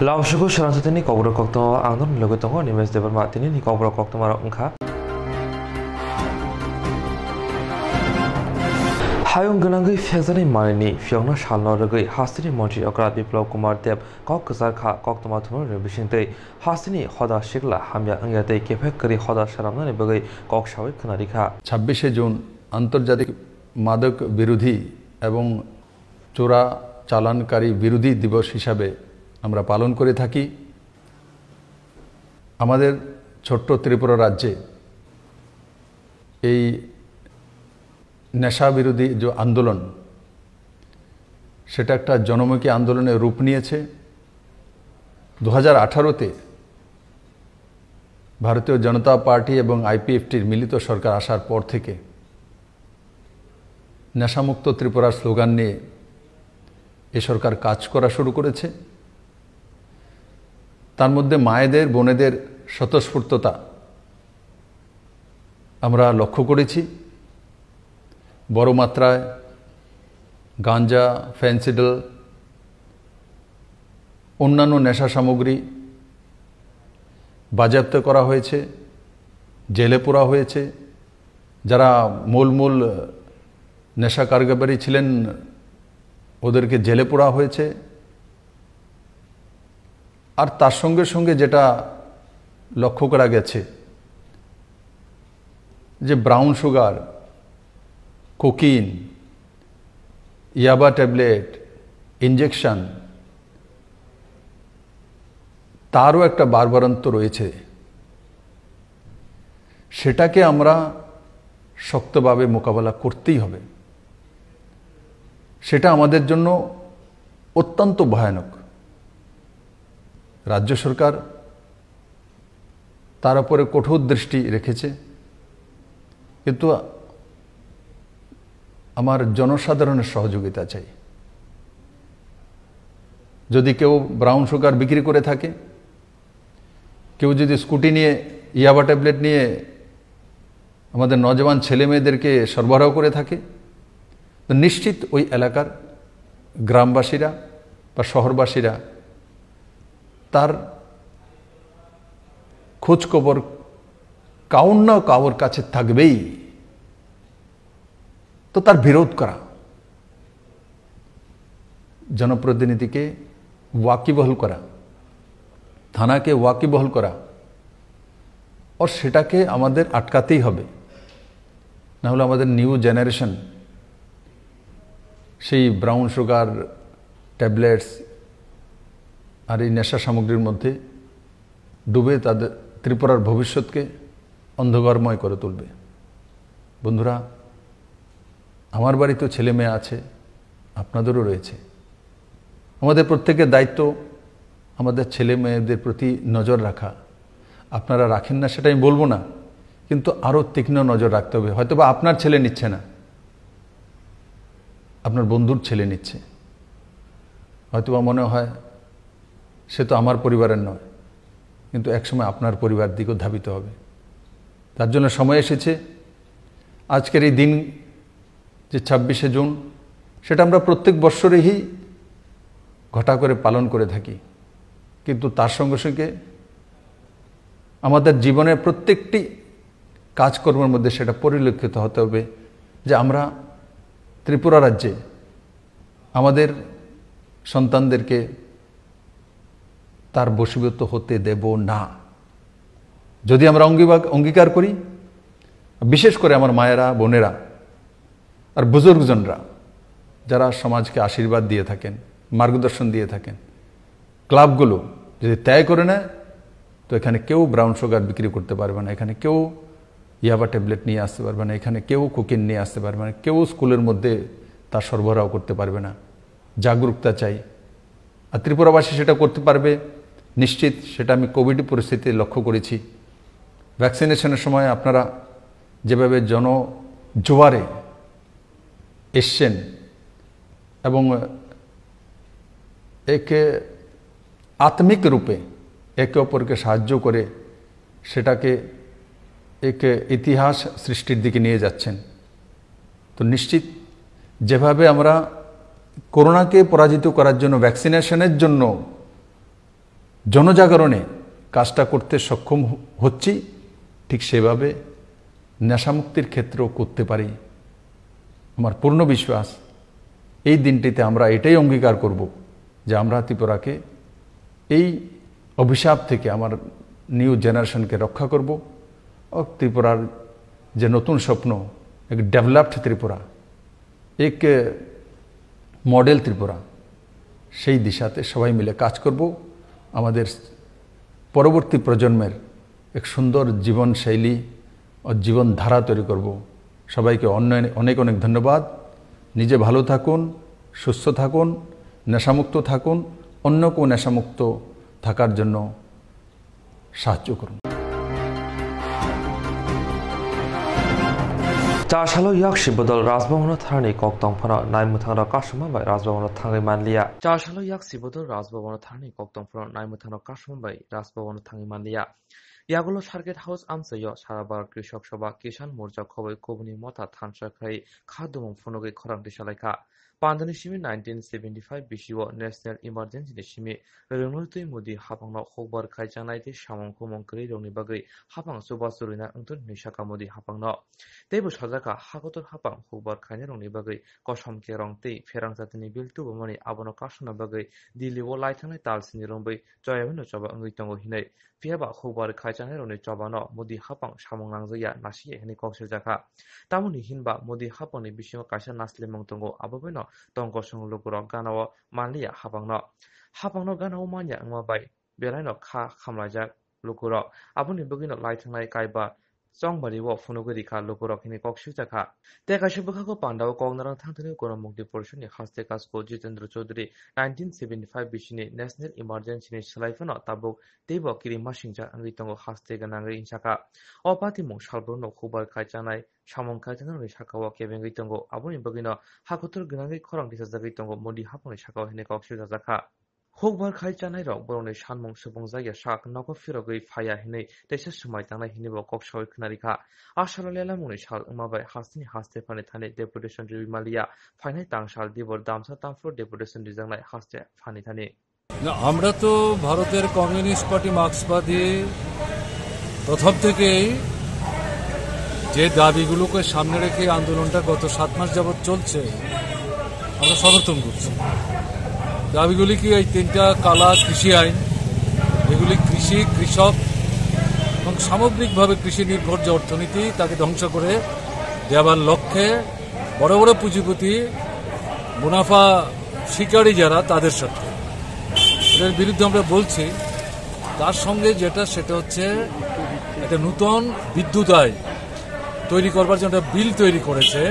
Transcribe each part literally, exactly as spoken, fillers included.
Lamsuku Saransatini Kokborok Koktwma ang nokni logi tongo Nimesh Debbarma. Tinini Kokborok Koktwma rok wngkha. Hayung gwnangwi phekjaknai manwini phiyokna salno rwgwi hasteni montri okra Biplab Kumar Deb kok kwchar kha. Koktwma thumnani bisingtwi hasteni hoda sikla hamya wngya tei kephek kwrwi hoda swnamnani bagwi kok sawi khwnarikha. ছাব্বিশে জুন আন্তর্জাতিক মাদক বিরোধী এবং চোরা চালানকারী বিরোধী দিবস হিসাবে আমরা পালন করে থাকি। আমাদের ছোট্ট ত্রিপুরা রাজ্যে এই নেশা বিরোধী যে আন্দোলন, সেটা একটা জনমুখী আন্দোলনের রূপ নিয়েছে। দু হাজার আঠারোতে ভারতীয় জনতা পার্টি এবং আইপিএফটির মিলিত সরকার আসার পর থেকে নেশামুক্ত ত্রিপুরার স্লোগান নিয়ে এ সরকার কাজ করা শুরু করেছে। তার মধ্যে মায়েদের, বোনেদের স্বতঃস্ফূর্ততা আমরা লক্ষ্য করেছি। বড় মাত্রায় গাঞ্জা, ফেন্সিডিল, অন্যান্য নেশা সামগ্রী বাজেয়াপ্ত করা হয়েছে, জেলে পোরা হয়েছে। যারা মূল মূল নেশা কারবারি ছিলেন, ওদেরকে জেলে পোরা হয়েছে। আর তার সঙ্গে সঙ্গে যেটা লক্ষ্য করা গেছে যে ব্রাউন সুগার, কোকিন, ইয়াবা ট্যাবলেট, ইনজেকশন, তারও একটা বাড়বাড়ন্ত রয়েছে। সেটাকে আমরা শক্তভাবে মোকাবেলা করতেই হবে। সেটা আমাদের জন্য অত্যন্ত ভয়ানক। রাজ্য সরকার তার উপরে কঠোর দৃষ্টি রেখেছে, কিন্তু আমার জনসাধারণের সহযোগিতা চাই। যদি কেউ ব্রাউন সুগার বিক্রি করে থাকে, কেউ যদি স্কুটি নিয়ে, ইয়াবা ট্যাবলেট নিয়ে আমাদের নওজোয়ান ছেলে মেয়েদেরকে সরবরাহ করে থাকে, তো নিশ্চিত ওই এলাকার গ্রামবাসীরা বা শহরবাসীরা তার খোঁজ খবর কাউর না কাউর কাছে থাকবেই। তো তার বিরোধ করা, জনপ্রতিনিধিকে ওয়াকিবহল করা, থানাকে ওয়াকিবহল করা, ও সেটাকে আমাদের আটকাতেই হবে। না হলে আমাদের নিউ জেনারেশন সেই ব্রাউন সুগার, ট্যাবলেটস আর এই নেশা সামগ্রীর মধ্যে ডুবে তাদের ত্রিপুরার ভবিষ্যৎকে অন্ধকারময় করে তুলবে। বন্ধুরা, আমার বাড়িতেও ছেলে মেয়ে আছে, আপনাদেরও রয়েছে। আমাদের প্রত্যেকের দায়িত্ব আমাদের ছেলে মেয়েদের প্রতি নজর রাখা। আপনারা রাখেন না সেটা আমি বলবো না, কিন্তু আরও তীক্ষ্ণ নজর রাখতে হবে। হয়তোবা আপনার ছেলে নিচ্ছে না, আপনার বন্ধুর ছেলে নিচ্ছে। হয়তোবা মনে হয় সে তো আমার পরিবারের নয়, কিন্তু একসময় আপনার পরিবার দিকেও ধাবিত হবে। তার জন্য সময় এসেছে। আজকের এই দিন, যে ছাব্বিশে জুন, সেটা আমরা প্রত্যেক বৎসরেই ঘটা করে পালন করে থাকি, কিন্তু তার সঙ্গে সঙ্গে আমাদের জীবনের প্রত্যেকটি কাজকর্মের মধ্যে সেটা পরিলক্ষিত হতে হবে যে আমরা ত্রিপুরা রাজ্যে আমাদের সন্তানদেরকে তার বশীভূত হতে দেব না। যদি আমরা অঙ্গীবা-, অঙ্গীকার করি, বিশেষ করে আমার মায়েরা, বোনেরা আর বুজুর্গজনরা, যারা সমাজকে আশীর্বাদ দিয়ে থাকেন, মার্গদর্শন দিয়ে থাকেন, ক্লাবগুলো যদি তয় করে নেয়, তো এখানে কেউ ব্রাউন সুগার বিক্রি করতে পারবে না, এখানে কেউ ইয়াবা ট্যাবলেট নিয়ে আসতে পারবে না, এখানে কেউ কোকেন নিয়ে আসতে পারবে না, কেউ স্কুলের মধ্যে তা সরবরাহ করতে পারবে না। জাগরুকতা চাই। আর ত্রিপুরাবাসী সেটা করতে পারবে নিশ্চিত, সেটা আমি কোভিড পরিস্থিতিতে লক্ষ্য করেছি। ভ্যাকসিনেশনের সময় আপনারা যেভাবে জনজোয়ারে এসছেন এবং একে আত্মিক রূপে একে অপরকে সাহায্য করে সেটাকে এক ইতিহাস সৃষ্টির দিকে নিয়ে যাচ্ছেন। তো নিশ্চিত যেভাবে আমরা করোনাকে পরাজিত করার জন্য ভ্যাকসিনেশনের জন্য জনজাগরণে কাজটা করতে সক্ষম হ-, হচ্ছি, ঠিক সেভাবে নেশামুক্তির ক্ষেত্রেও করতে পারি। আমার পূর্ণ বিশ্বাস, এই দিনটিতে আমরা এটাই অঙ্গীকার করব যে আমরা ত্রিপুরাকে এই অভিশাপ থেকে আমার নিউ জেনারেশনকে রক্ষা করব। ও ত্রিপুরার যে নতুন স্বপ্ন, এক ডেভেলপড ত্রিপুরা, এক মডেল ত্রিপুরা, সেই দিশাতে সবাই মিলে কাজ করব। আমাদের পরবর্তী প্রজন্মের এক সুন্দর জীবনশৈলী ও জীবনধারা তৈরি করব। সবাইকে অন্য-, অনেক অনেক ধন্যবাদ। নিজে ভালো থাকুন, সুস্থ থাকুন, নেশামুক্ত থাকুন, অন্যকেও নেশামুক্ত থাকার জন্য সাহায্য করুন। Chasalo yaksi bodol Rajbhavan thani kok tong phano nai mwthang rok kasuma bai Rajbhavan thangwi manliya. Chasalo yaksi bodol Rajbhavan thani kok tong phano nai mwthang rok kasuma bai Rajbhavan thangwi manliya. Yagulo Circuit House amchaio Sara Bharat Krishok Sabha Kisan Morcha khoboi kubuni motha thansa khai kha dumung phunugwi khorang tisalaikha. Pandani simi nineteen seventy-five bisio National Emergency ni simi rwngnwtwi Modi haphangno hukbar khai chanai tei samung khumung kwrwi rokni bagwi haphang chubachu rwina wngtoni hwnwi sakha Modi haphangno. Teibo sajakha hakotor haphang hukbar khainai rokni bagwi kosom kerong tei pherang jatini bill tubumani abono kasuna bagwi Delhi o laithangnai talsini romwi choyabino choba wngwi tongo hinwi. Phiyaba hukbar khai chanai rokni chobano Modi haphang samung nangjakya nasiya hinwi kok sirjakha. Tamoni hinba Modi haphangni bisingo kaisa naslimung tongo, abo baino tong kosong lukurok ganao manliya haphangno. Haphangno ganao manya wngma bai belaino kha khamlaijak lukurok. Aboni bagwino laithangnai kaiba chongbario phunugwi rikha lukurok hinwi kok sirjakha. Tei kaisa bwkhago pandao kok narang thangthani Gonomukti Porishadni haste kasko Jitendra Chaudhary nineteen seventy-five bisini National Emergency ni swlai phano tabuk teibo kirimasingcha wngwi tongo haste gwnangwi hinsakha. O patimung salbrumno hukbar khai chanai samung khai chanai sakao kebengwi tongo, aboni bagwino hakotor gwnangwi khorang tisajagwi tongo Modi haphangni sakao hinwi kok sirjakha. Hukbar khai chanai rok borokni sanmung subungjak ya sak nogo phirogwi phaiya hinwi teisa swmai tangnai hinwi bo kok sawi khwnarikha. Asalo lelamungni sal wngma bai hasteni haste phani thani deputation riwi maliya. Phainai tangsal dibor damsa tamphuru deputation rijaknai haste phani thani. না, আমরা তো ভারতের communist party মার্ক্সবাদী প্রথম থেকেই যে দাবিগুলোকে সামনে রেখে আন্দোলনটা গত সাত মাস যাবৎ চলছে, আমরা সমর্থন করছি। দাবিগুলি কি? এই তিনটা কালা কৃষি আইন, এগুলি কৃষি, কৃষক এবং সামগ্রিকভাবে কৃষি নির্ভর যে অর্থনীতি, তাকে ধ্বংস করে দেবার লক্ষ্যে বড় বড় পুঁজিপতি, মুনাফা শিকারী যারা, তাদের সাথে। এটার বিরুদ্ধে আমরা বলছি। তার সঙ্গে যেটা, সেটা হচ্ছে একটা নতুন বিদ্যুৎ আইন তৈরি করবার জন্য একটা বিল তৈরি করেছে,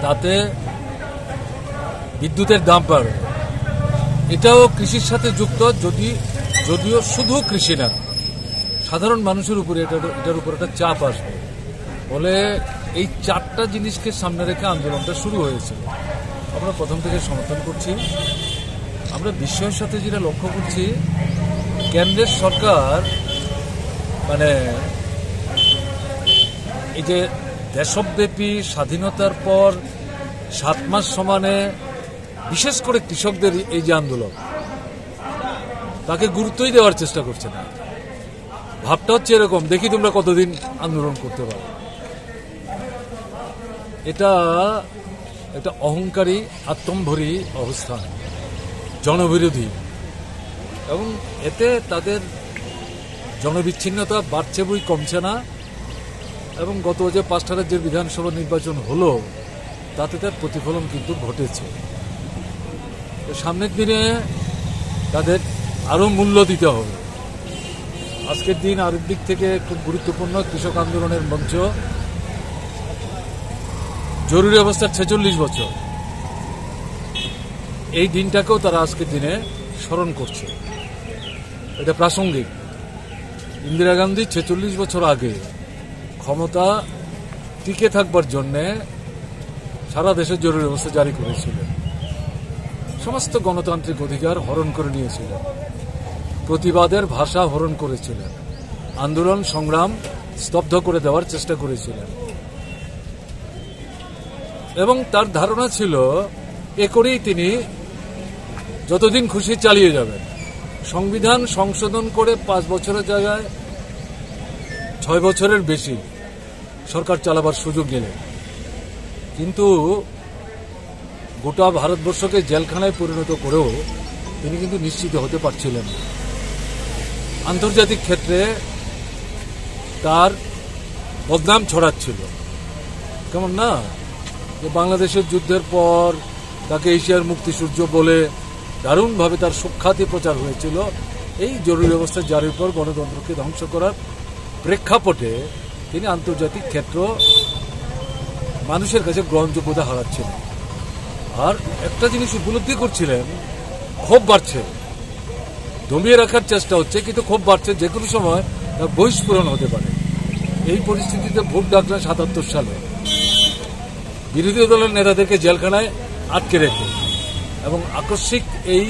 তাতে বিদ্যুতের দাম বাড়বে। এটাও কৃষির সাথে যুক্ত, যদি, যদিও শুধু কৃষি না, সাধারণ মানুষের উপরে এটা, এটার উপর একটা চাপ আসবে। ফলে এই চারটা জিনিসকে সামনে রেখে আন্দোলনটা শুরু হয়েছে। আমরা প্রথম থেকে সমর্থন করছি। আমরা বিস্ময়ের সাথে যেটা লক্ষ্য করছি, কেন্দ্রের সরকার, মানে, এই যে দেশব্যাপী স্বাধীনতার পর সাত মাস সমানে বিশেষ করে কৃষকদের এই যে আন্দোলন, তাকে গুরুত্বই দেওয়ার চেষ্টা করছে না। ভাবটা হচ্ছে এরকম, দেখি তোমরা কতদিন আন্দোলন করতে পারো। এটা একটা অহংকারী, আত্মম্ভরী অবস্থান, জনবিরোধী। এবং এতে তাদের জনবিচ্ছিন্নতা বাড়ছে বই কমছে না। এবং গত যে পাঁচটা রাজ্যের বিধানসভা নির্বাচন হলো, তাতে তার প্রতিফলন কিন্তু ঘটেছে। তো সামনের দিনে তাদের আরও মূল্য দিতে হবে। আজকের দিন আরেক দিক থেকে খুব গুরুত্বপূর্ণ, কৃষক আন্দোলনের মঞ্চ, জরুরি অবস্থার ছেচল্লিশ বছর, এই দিনটাকেও তারা আজকের দিনে স্মরণ করছে। এটা প্রাসঙ্গিক। ইন্দিরা গান্ধী ছেচল্লিশ বছর আগে ক্ষমতা টিকে থাকবার জন্যে সারা দেশে জরুরি অবস্থা জারি করেছিলেন, সমস্ত গণতান্ত্রিক অধিকার হরণ করে নিয়েছিলেন, প্রতিবাদের ভাষা হরণ করেছিলেন, আন্দোলন সংগ্রাম স্তব্ধ করে দেওয়ার চেষ্টা করেছিলেন। এবং তার ধারণা ছিল এ করেই তিনি যতদিন খুশি চালিয়ে যাবেন। সংবিধান সংশোধন করে পাঁচ বছরের জায়গায় ছয় বছরের বেশি সরকার চালাবার সুযোগ দিলেন, কিন্তু গোটা ভারতবর্ষকে জেলখানায় পরিণত করেও তিনি কিন্তু নিশ্চিত হতে পারছিলেন না। আন্তর্জাতিক ক্ষেত্রে তার বদনাম ছড়াচ্ছিল, কেমন না, যে বাংলাদেশের যুদ্ধের পর তাকে এশিয়ার মুক্তিসূর্য বলে দারুণভাবে তার সুখ্যাতি প্রচার হয়েছিল। এই জরুরি অবস্থা জারির পর গণতন্ত্রকে ধ্বংস করার প্রেক্ষাপটে তিনি আন্তর্জাতিক ক্ষেত্র মানুষের কাছে গ্রহণযোগ্যতা হারাচ্ছেন। আর একটা জিনিস উপলব্ধি করছিলেন, ক্ষোভ বাড়ছে, দমিয়ে রাখার চেষ্টা হচ্ছে, কিন্তু ক্ষোভ বাড়ছে, যে কোনো সময় তার বহিঃস্ফোরণ হতে পারে। এই পরিস্থিতিতে ভোট ডাকলেন সাতাত্তর সালে, বিরোধী দলের নেতাদেরকে জেলখানায় আটকে রেখে, এবং আকস্মিক এই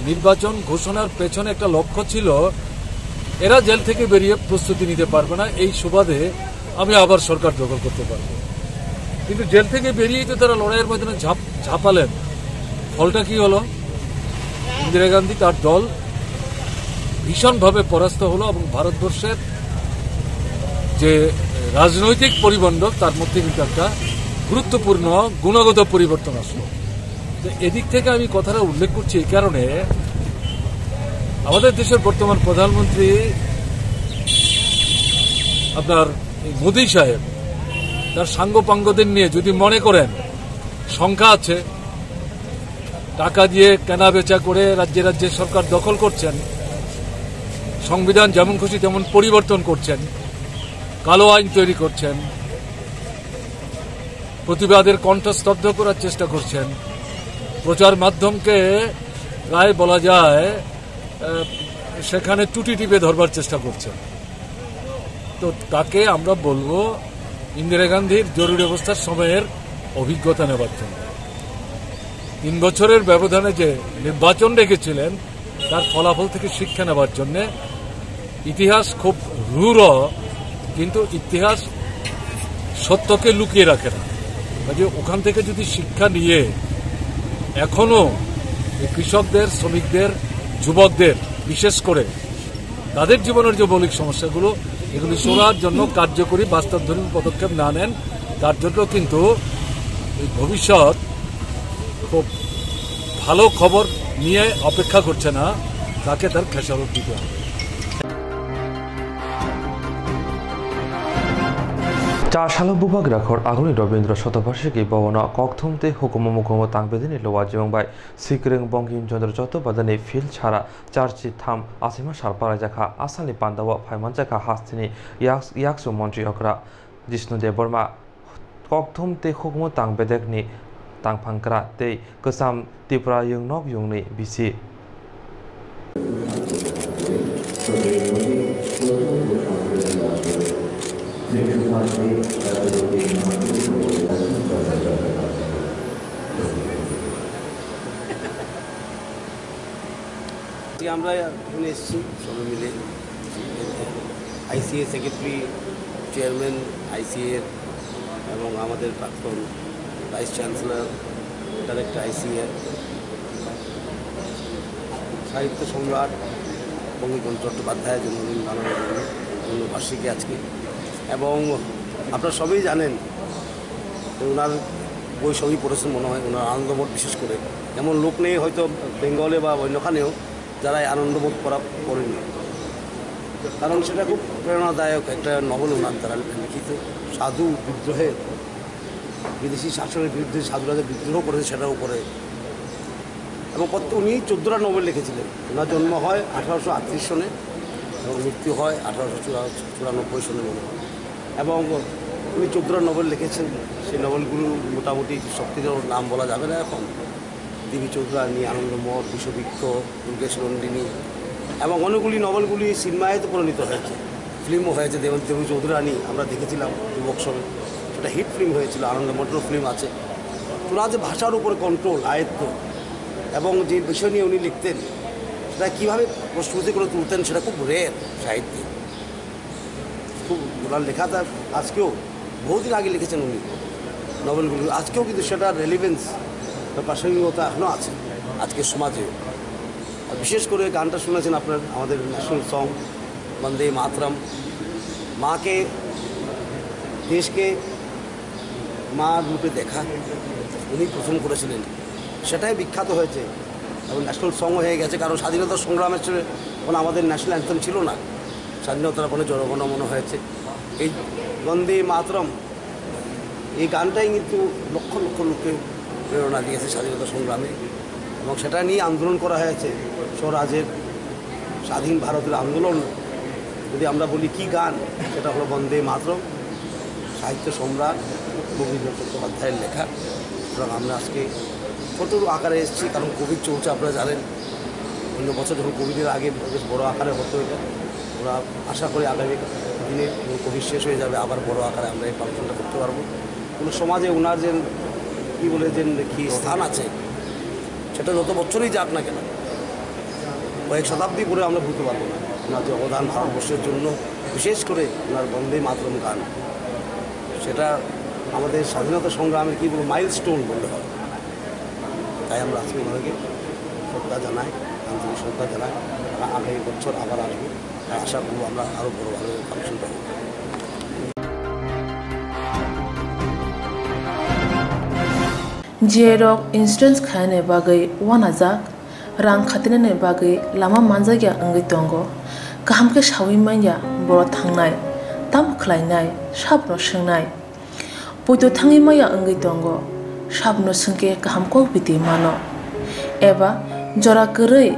নির্বাচন ঘোষণার পেছনে একটা লক্ষ্য ছিল, এরা জেল থেকে বেরিয়ে প্রস্তুতি নিতে পারবে না, এই সুবাদে আমি আবার সরকার দখল করতে পারবো। কিন্তু জেল থেকে বেরিয়েই তো তারা লড়াইয়ের ময়দানে ঝাঁপ ঝাঁপালেন। ফলটা কি হলো? ইন্দিরা গান্ধী, তার দল ভীষণভাবে পরাস্ত হলো এবং ভারতবর্ষের যে রাজনৈতিক পরিমণ্ডল, তার মধ্যে কিন্তু একটা গুরুত্বপূর্ণ গুণগত পরিবর্তন আসলো। তো এদিক থেকে আমি কথাটা উল্লেখ করছি এই কারণে, আমাদের দেশের বর্তমান প্রধানমন্ত্রী আপনার এই মোদী সাহেব তার সাঙ্গপাঙ্গদের নিয়ে যদি মনে করেন শঙ্কা আছে, টাকা দিয়ে কেনা বেচা করে রাজ্যে রাজ্যে সরকার দখল করছেন, সংবিধান যেমন খুশি তেমন পরিবর্তন করছেন, কালো আইন তৈরি করছেন, প্রতিবাদের কণ্ঠ স্তব্ধ করার চেষ্টা করছেন, প্রচার মাধ্যমকে প্রায় বলা যায়, আহ, সেখানে টুটি টিপে ধরবার চেষ্টা করছেন। তো তাকে আমরা বলবো ইন্দিরা গান্ধীর জরুরি অবস্থার সময়ের অভিজ্ঞতা নেবার জন্য। তিন বছরের ব্যবধানে যে নির্বাচন ডেকেছিলেন, তার ফলাফল থেকে শিক্ষা নেবার জন্য। ইতিহাস খুব রূঢ়, কিন্তু ইতিহাস সত্যকে লুকিয়ে রাখে না। কাজে ওখান থেকে যদি শিক্ষা নিয়ে এখনো এই কৃষকদের, শ্রমিকদের, যুবকদের বিশেষ করে তাদের জীবনের যে মৌলিক সমস্যাগুলো, এগুলি সরার জন্য কার্যকরী বাস্তবধর্মী পদক্ষেপ না নেন, তার জন্য কিন্তু এই ভবিষ্যৎ খুব ভালো খবর নিয়ে অপেক্ষা করছে না, তাকে তার খেসারত দিতে হবে। Char salo bubagra khor aguni Robindra Shatobarshiki bhabono kokthum tei hukumu mukumu tangbedini Lowajwng bai Sikrwng Bongkim Chandra Chattopadhyayni field sara charchi tham achaima sal palaijak kha. A salni pandao phaimanjak kha hasteni yak-, yaksu montri okra Jishnu Debbarma. Kokthum tei hukumu tangbedekni tangphangkra tei kwcham Tipra yungnok yungni bisi. আজকে আমরা এখানে এসেছি সবাই মিলে, আইসিএ secretary, chairman আইসিএ এবং আমাদের প্রাক্তন ভাইস চ্যান্সেলর, ডাইরেক্টর আইসিএ, সাহিত্য সম্রাট বঙ্কিমচন্দ্র চট্টোপাধ্যায়ের জন্মদিন পালন করবেন, জন্মবার্ষিকী আজকে। এবং আপনারা সবই জানেন, ওনার বই সবই পড়েছেন মনে হয়, ওনার আনন্দমঠ বিশেষ করে। এমন লোক নেই হয়তো বেঙ্গলে বা অন্যখানেও যারা এই আনন্দমঠ পড়া পড়েনি, কারণ সেটা খুব প্রেরণাদায়ক একটা নভেল ওনার দ্বারা লিখিত। সাধু বিদ্রোহে, বিদেশি শাসনের বিরুদ্ধে সাধুরা যে বিদ্রোহ করেছে সেটার উপরে। এবং প্রত্যেক উনি চোদ্দোটা নভেল লিখেছিলেন। ওনার জন্ম হয় আঠারোশো আটত্রিশ সনে এবং মৃত্যু হয় আঠারোশো চুরানব্বই সনে মনে হয়। এবং উনি চোদ্দোটা নভেল লিখেছেন। সেই নভেলগুলো মোটামুটি সব কিছু নাম বলা যাবে না এখন। দেবী চৌধুরানী, আনন্দমঠ, বিষবৃক্ষ, দুর্গেশ নন্দিনী এবং অনেকগুলি নভেলগুলি সিনেমায় তো পরিণত হয়েছে, ফিল্মও হয়েছে। দেব-, দেবী চৌধুরানী আমরা দেখেছিলাম যুবক সবে, সেটা হিট ফিল্ম হয়েছিল, আনন্দমঠেরও ফিল্ম আছে। ওনার যে ভাষার উপরে কন্ট্রোল, আয়ত্ত এবং যে বিষয় নিয়ে উনি লিখতেন, সেটা কীভাবে প্রস্তুতি করে তুলতেন, সেটা খুব রেয়ার সাহিত্যে। খুব ওনার লেখা তার আজকেও, বহুদিন আগে লিখেছেন উনি নভেলগুলি, আজকেও কিন্তু সেটার রেলিভেন্স বা প্রাসঙ্গিকতা এখনও আছে আজকের সমাজে। বিশেষ করে গানটা শুনেছেন আপনার, আমাদের ন্যাশনাল সং বন্দে মাতরম, মাকে, দেশকে, মা রূপে দেখা, উনি প্রথম করেছিলেন, সেটাই বিখ্যাত হয়েছে এবং ন্যাশনাল সং হয়ে গেছে। কারণ স্বাধীনতা সংগ্রামের সময় কোনো আমাদের ন্যাশনাল অ্যান্থেম ছিল না, স্বাধীনতার পরে জনগণমন হয়েছে। এই বন্দে মাতরম, এই গানটাই কিন্তু লক্ষ লক্ষ লোককে প্রেরণা দিয়েছে স্বাধীনতা সংগ্রামে, এবং সেটা নিয়ে আন্দোলন করা হয়েছে স্বরাজের, স্বাধীন ভারতের আন্দোলন। যদি আমরা বলি কি গান, সেটা হলো বন্দে মাতরম, সাহিত্য সম্রাট বঙ্কিমচন্দ্র চট্টোপাধ্যায়ের লেখা। সুতরাং আমরা আজকে ছোট আকারে এসেছি, কারণ কোভিড চলছে, আপনারা জানেন। অন্য বছর যখন কোভিডের আগে বেশ বড় আকারে হতো এটা, আমরা আশা করি আগামী দিনে যখন কোভিড শেষ হয়ে যাবে, আবার বড় আকারে আমরা এই ফাংশনটা করতে পারবো। কোনো সমাজে ওনার যে, কী বলে, যে কি স্থান আছে, সেটা যত বছরই যাক না কেন, কয়েক শতাব্দী পরে আমরা ভুলতে পারবো না ওনার যে অবদান ভারতবর্ষের জন্য, বিশেষ করে ওনার বন্দে মাতরম গান, সেটা আমাদের স্বাধীনতা সংগ্রামের, কী বলবো, মাইলস্টোন বললে হয়। তাই আমরা আজকে ওনাকে শ্রদ্ধা জানাই, আন্তরিক শ্রদ্ধা জানাই। আ-, আগামী বছর আবার আসবো, আর আশা করবো আমরা আরও বড়োভাবে ফাংশনটা হোক। J rok insurance khainani bagwi uanajak, rang khatinani bagwi lama manjakya wngwi tongo. Kaham khe saui manya borok thangnai, tamo khlainai, sabono swngnai. Poito thangwi maya wngwi tongo, sabono swngkhe kaham kok biti mano. Eba jora kwrwi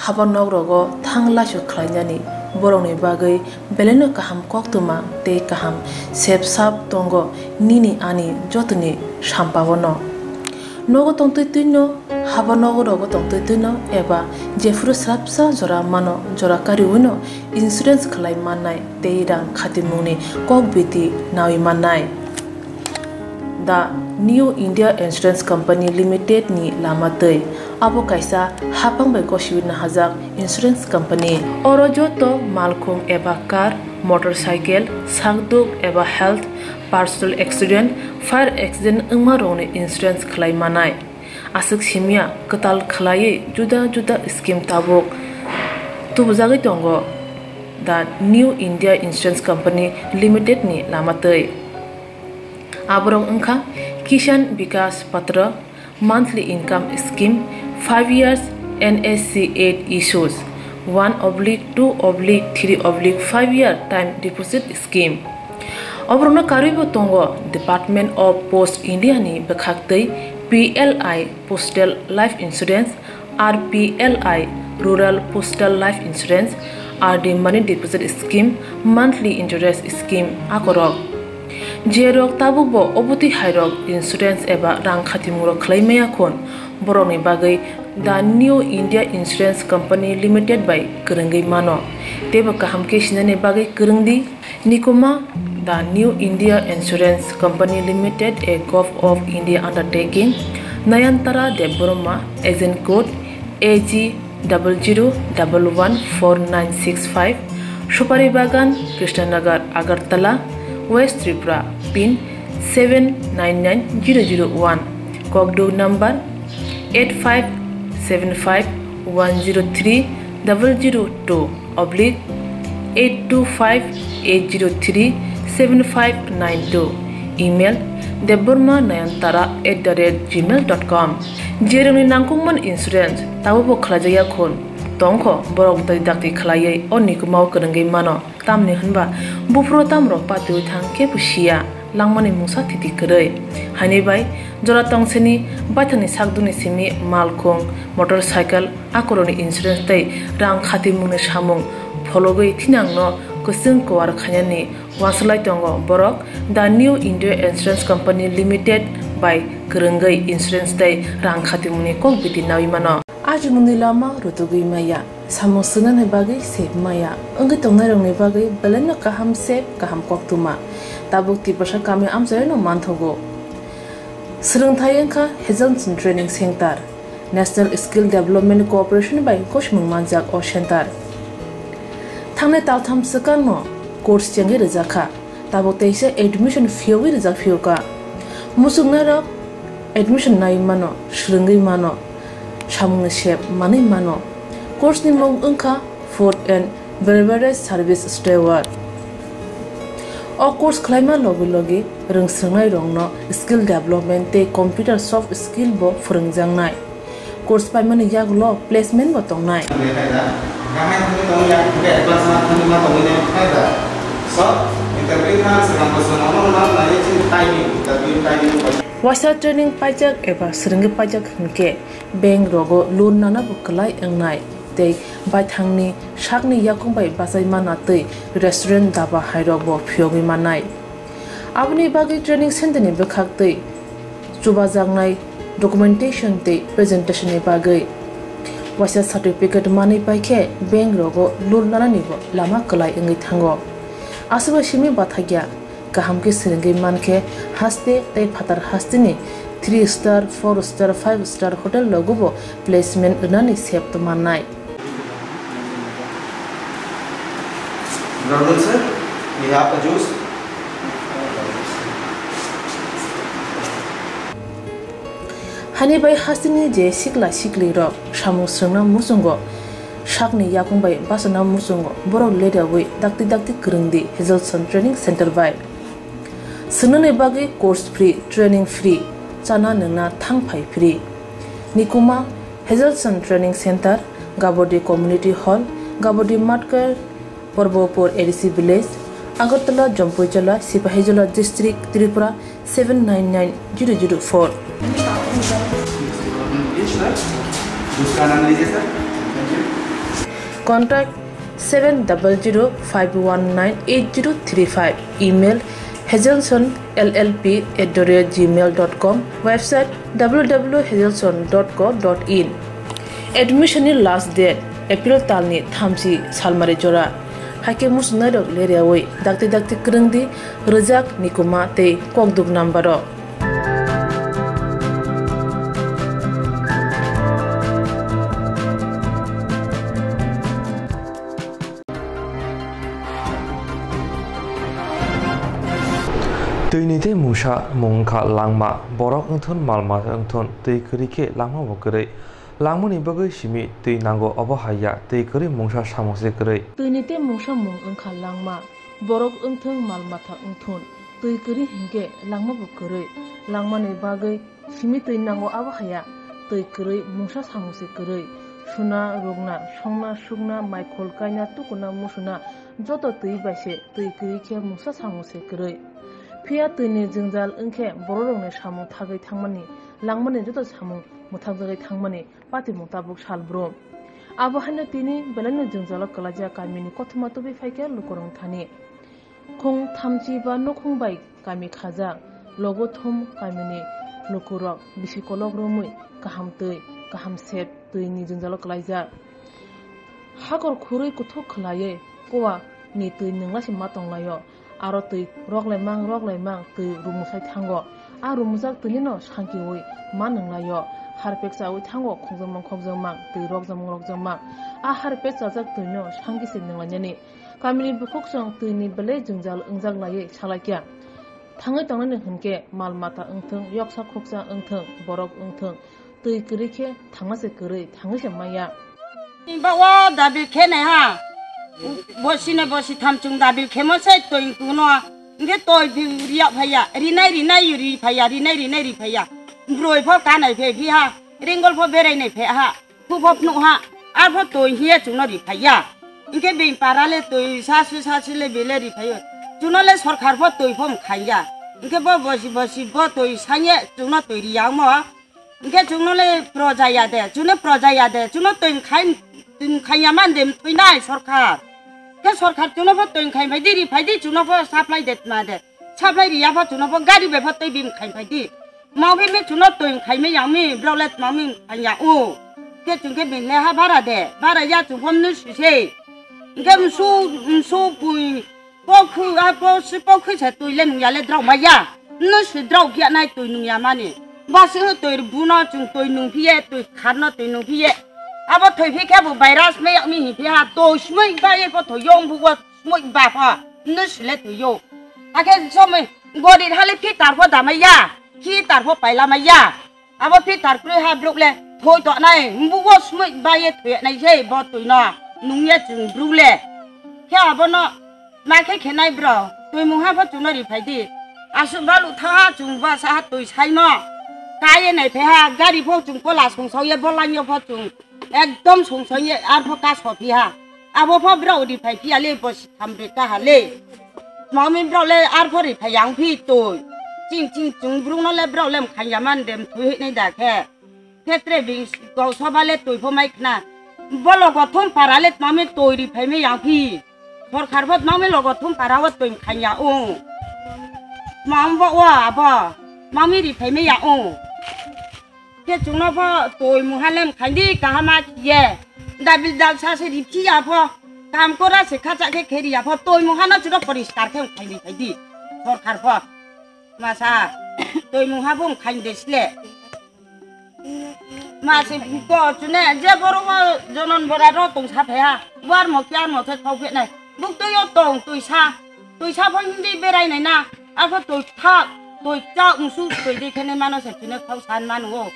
haba nok rogo thang laisok khlainani borokni bagwi belaino kaham koktwma tei kaham sep sap tongo nini ani jotoni sampao no. Nogo tongtwi twino, haba nogo rogo tongtwi twino eba jephuru swrapsa jora mano, jora kariwino insurance khlai mannai tei rang khatimungni kok biti nawi mannai. The New India Insurance Company Limited ni lama twi. Abo kaisa haphang bai gosiwi nahajak insurance company. Oro joto malkhung eba car, motorcycle, sakduk eba health, personal accident, fire accident wngma rokni insurance khlai manai. Aswk simya kwtal khlaiwi juda juda scheme tabuk tubujagwi tongo The New India Insurance Company Limited ni lama twi. Aborok wngkha Kisan Vikas Patra, monthly income scheme, five years N S C eight issues, one oblique two oblique three oblique five year time deposit scheme. Oborokno karwibo tongo Department of Post India ni bwkhaktwi P L I Postal Life Insurance, R P L I Rural Postal Life Insurance, R D Money Deposit Scheme, Monthly Interest Scheme akorok. Jerok tabukbo obotwi hairok insurance eba rang khatimungrok khlai maya khun, borokni bagwi The New India Insurance Company Limited bai kwrwngwi mano. Teibo kaham khe sinani bagwi kwrwng di. Nikuma, The New India Insurance Company Limited, a Govt of India undertaking, Nayantara Debbarma, agent code A G double zero double one four nine six five, Supari Bagan, Krishnanagar, Agartala, West Tripura, pin seven nine nine zero zero one, Kokduk number eight five seven five one zero three double zero two oblique eight two five eight zero three seven five nine two, email debbarma nayantara at the rate gmail dot com. Jerokni nangkukmani insurance tabukbo khlaijakya khun tongkho, borok dai dakti khlaiwi o nikumao kwrwngwi mano. Tamni hwnba buphuru tamrok patiwi thang khe bo siya, langmani mungsa thiti kwrwi. Haini bai jora tongseni baithangni sakdukni simi malkhung, motorcycle, akorokni insurance tei rang khatimungni samung phologwi thinangno kwchwng kuar khainani uansuk lai tongo borok The New India Insurance Company Limited bai kwrwngwi insurance tei rang khatimungni kok biti nawi mano. Ajimungni lama rutugwi maya, samung swngnani bagwi sep maya, wngwi tongnairokni bagwi belaino kaham sep, kaham koktwma. Tabuk Tiprasa kami amchaino manthogo. Swrwngthai wngkha Hazelson Training Center, National Skill Development Corporation bai gosimung manjak o center. Thangnai taltham swkangno course chengwi rwjakha. Tabuk teisa admission phiyogwi rijak phiyokha. Muchungnairok admission naiwi mano, swrwngwi mano, samungni sep manwi mano. Course ni mung wngkha Food and Beverage Service Steward. O course khlaima logi logi rwng swrwngnairokno skill development tei computer soft skill bo phwrwngjaknai. Course paimani yagulo placement bo tongnai. Waisa training paijak eba swrwngwi paijak hwnkhe bank rogo loan nana bo kwlai wngnai tei baithangni sakni yakung bai bachai mana tei restaurant daba hairok bo phiyogwi mannai. Aboni bagwi training center ni bwkhak tei chubajaknai documentation tei presentation ni bagwi waisa certificate manwi paikhe bank rogo loan nanani bo lama kwlai wngwi thango. Aswkbo simi bathakya. Kaham khe swrwngwi mankhe haste tei phatar hasteni three star, four star, five star hotel rogo bo placement rwnani sep mannai. Good afternoon, sir. We have a juice. Hani bai hasteni je sikla sikli rok samung swrwngna muchungo, sakni yakung bai bachana muchungo, borok ledaui dakti dakti kwrwngdi Hazelson Training Center bai. Swngnani bagwi course free, training free, chana nwngna thang phai free. Nikuma Hazelson Training Center, Gabodi Community Hall, Gabodi Matkar, Porbopur A D C Village, Agartala, Jampuijala, Sipahijola District, Tripura seven nine nine zero zero four. Contact seven double zero five one nine eight zero three five. Email hazelson L L P at the rate gmail dot com. Website W W W hazelson dot co dot in. Admission ni last date April talni thamchi salmari jora. Haikhe muchungnairok leriaui dakti dakti kwrwngdi rwjak, nikuma tei kokduk number o. Twini tei mungsa mung wngkha langma, borok wngthun, mal mata wngthun, twi kwrwi khe langma bo kwrwi. Langmani bagwi simi twi nango, obo hai ya, twi kwrwi mungsa samung se kwrwi. Twini tei mungsa mung wngkha langma, borok wngthung, mal mata wngthun, twi kwrwi hinkhe langma bo kwrwi. Langmani bagwi simi twi nango, abo haya twi kwrwi mungsa samung se kwrwi. Suna, rukna, songna, sukna, maikhol kaina, tukuna, musuna, joto twi bai se twi kwrwi khe mungsa samung se kwrwi. Phiya twini jwngjal wngkhe bororokni samung thagwi thangmani, langmani joto samung mwthakjagwi thangmani patimung tabuk salbrum. Abo haino tini belaino jwngjalo kwlaijak kamini kothoma tubui phaikha lukurok thani. Khung thamchi ba nukhung bai kami khajak, logo thum kamini lukurok bisi kolok romwi kaham twi, kaham sep twini jwngjalo kwlaijak. Hakor khurui kuthuk khwlaiwi kuwa ni twi nungla se ma tonglaio. Aro twi roklaimang roklaimang twi rumsai thango. A rumjak twini no sankiwi ma nunglaio. Harpek chawi thango, khokjakmang khokjakmang, twi rokjakmang rokjakmang. A harpek chajak twi no sanki se nunglainani. Kamini bukhuk chwng twini belai jwngjal wngjak laiwi salaikha. Thangwi tongnani hwnkhe mal mata wngthwng, yoksa khoksa wngthwng, borok wngthwng, twi kwrwi khe thangma se kwrwi, thangwi se maya. Ba o dabil khe nai ha. Bosi ne bosi tham chwng dabil khemo se twi kuno. Hwnkhe twi bi riya phaiya, rinai rinai ri phaiya, rinai rinai ri phaiya. Broi pho kanai phe phi ha, ringol pho berai nai phe ha. Phu pho phnuh ha, arpho twi hiya chwngno ri phaiya. Hwnkhe bini para le twi sasu sasu le bele ri phaio. Chwngno le sorkar pho twi pho mkhaiya. Hwnkhe bo bosi bosi bo twi sanye chwngno twi riya omo. Hwnkhe chwngno le proja ya de, chwngno proja ya de, chwngno twi mkhai, twi mkhaiya man de mthwinai sorkar. Khe sorkar chwngno pho twi mkhai phai di, ri phai di, chwngno pho supply de tma de. Supply riya pho chwngno pho gari bai pho twi bini khai phai di. Mao bini chwngno twi khai me yang mi, brok le tma mi khai ya o. Khe chwng khe bini le ha bara de, bara ya chwng pho mnu si se. Hwnkhe msu, msu pui, pokhu, a po si pokhu se twi le nung ya le drao ma ya. Mnu si drao kya nai twi nung ya mani. Ba si twi bu no chwng twi nung phi ye, twi khar no twi nung phi ye. Abo thwi phi khe bo virus me yak mi hi phi ha, twi smui ba ye pho thwi yong bu wo. Smui ba pho, mnu sile twi yo. Akhe somoi gori hali filter pho damai ya, filter pho paila mai ya. Abo filter kroi ha bruk le. Thoi tongnai, mbugo sumui baye thoyaknai se bo twi no. Nungya chwng bru le. Khe abono ma khe khenai bro. Twi mungha pho chwngno ri phai di. Aswk balu tha chwng ba sa twi sai no. Kaye nai phe ha, gari pho chwng kola songsaoye, bolangyo pho chwng ekdom songsaoye, ar pho ka sophi ha. Abo pho bro ri phai phiya le, bo si tham ri ka ha le. Mami bro le ar pho ri phai yang phi twi. Ching ching chwng bru no le bro le mkhanya man dem thui nai da khe. Khetre bing gau soba le twi pho mai khna. Bo logo thum para le tmami twi ri phai mi yang phi. Sorkar pho tmami logo thum para o twi khanya o. Mam bo o abo. Mami ri phai mi ya o. Khe chwngno pho twi mungha le mkhaindi kahama khiye. Dabil dal sa se ri phi ya pho. Kam kora se khacha khe kheri ya pho. Twi mungha no chwngno poriskar khe mkhaindi phaidi. Sorkar pho. Masa. Twi mungha pho mkhainde sle. Masi ko chune je boro mo jonon bora ro tong sa phe ha. Bar mo kya mo khe khau phe nai. Buk twi yo tong twi sa. Twi sa pho hindi berai nai na. Ako twi thak, twi chak musu twi di khene mano se chune khau san man wo.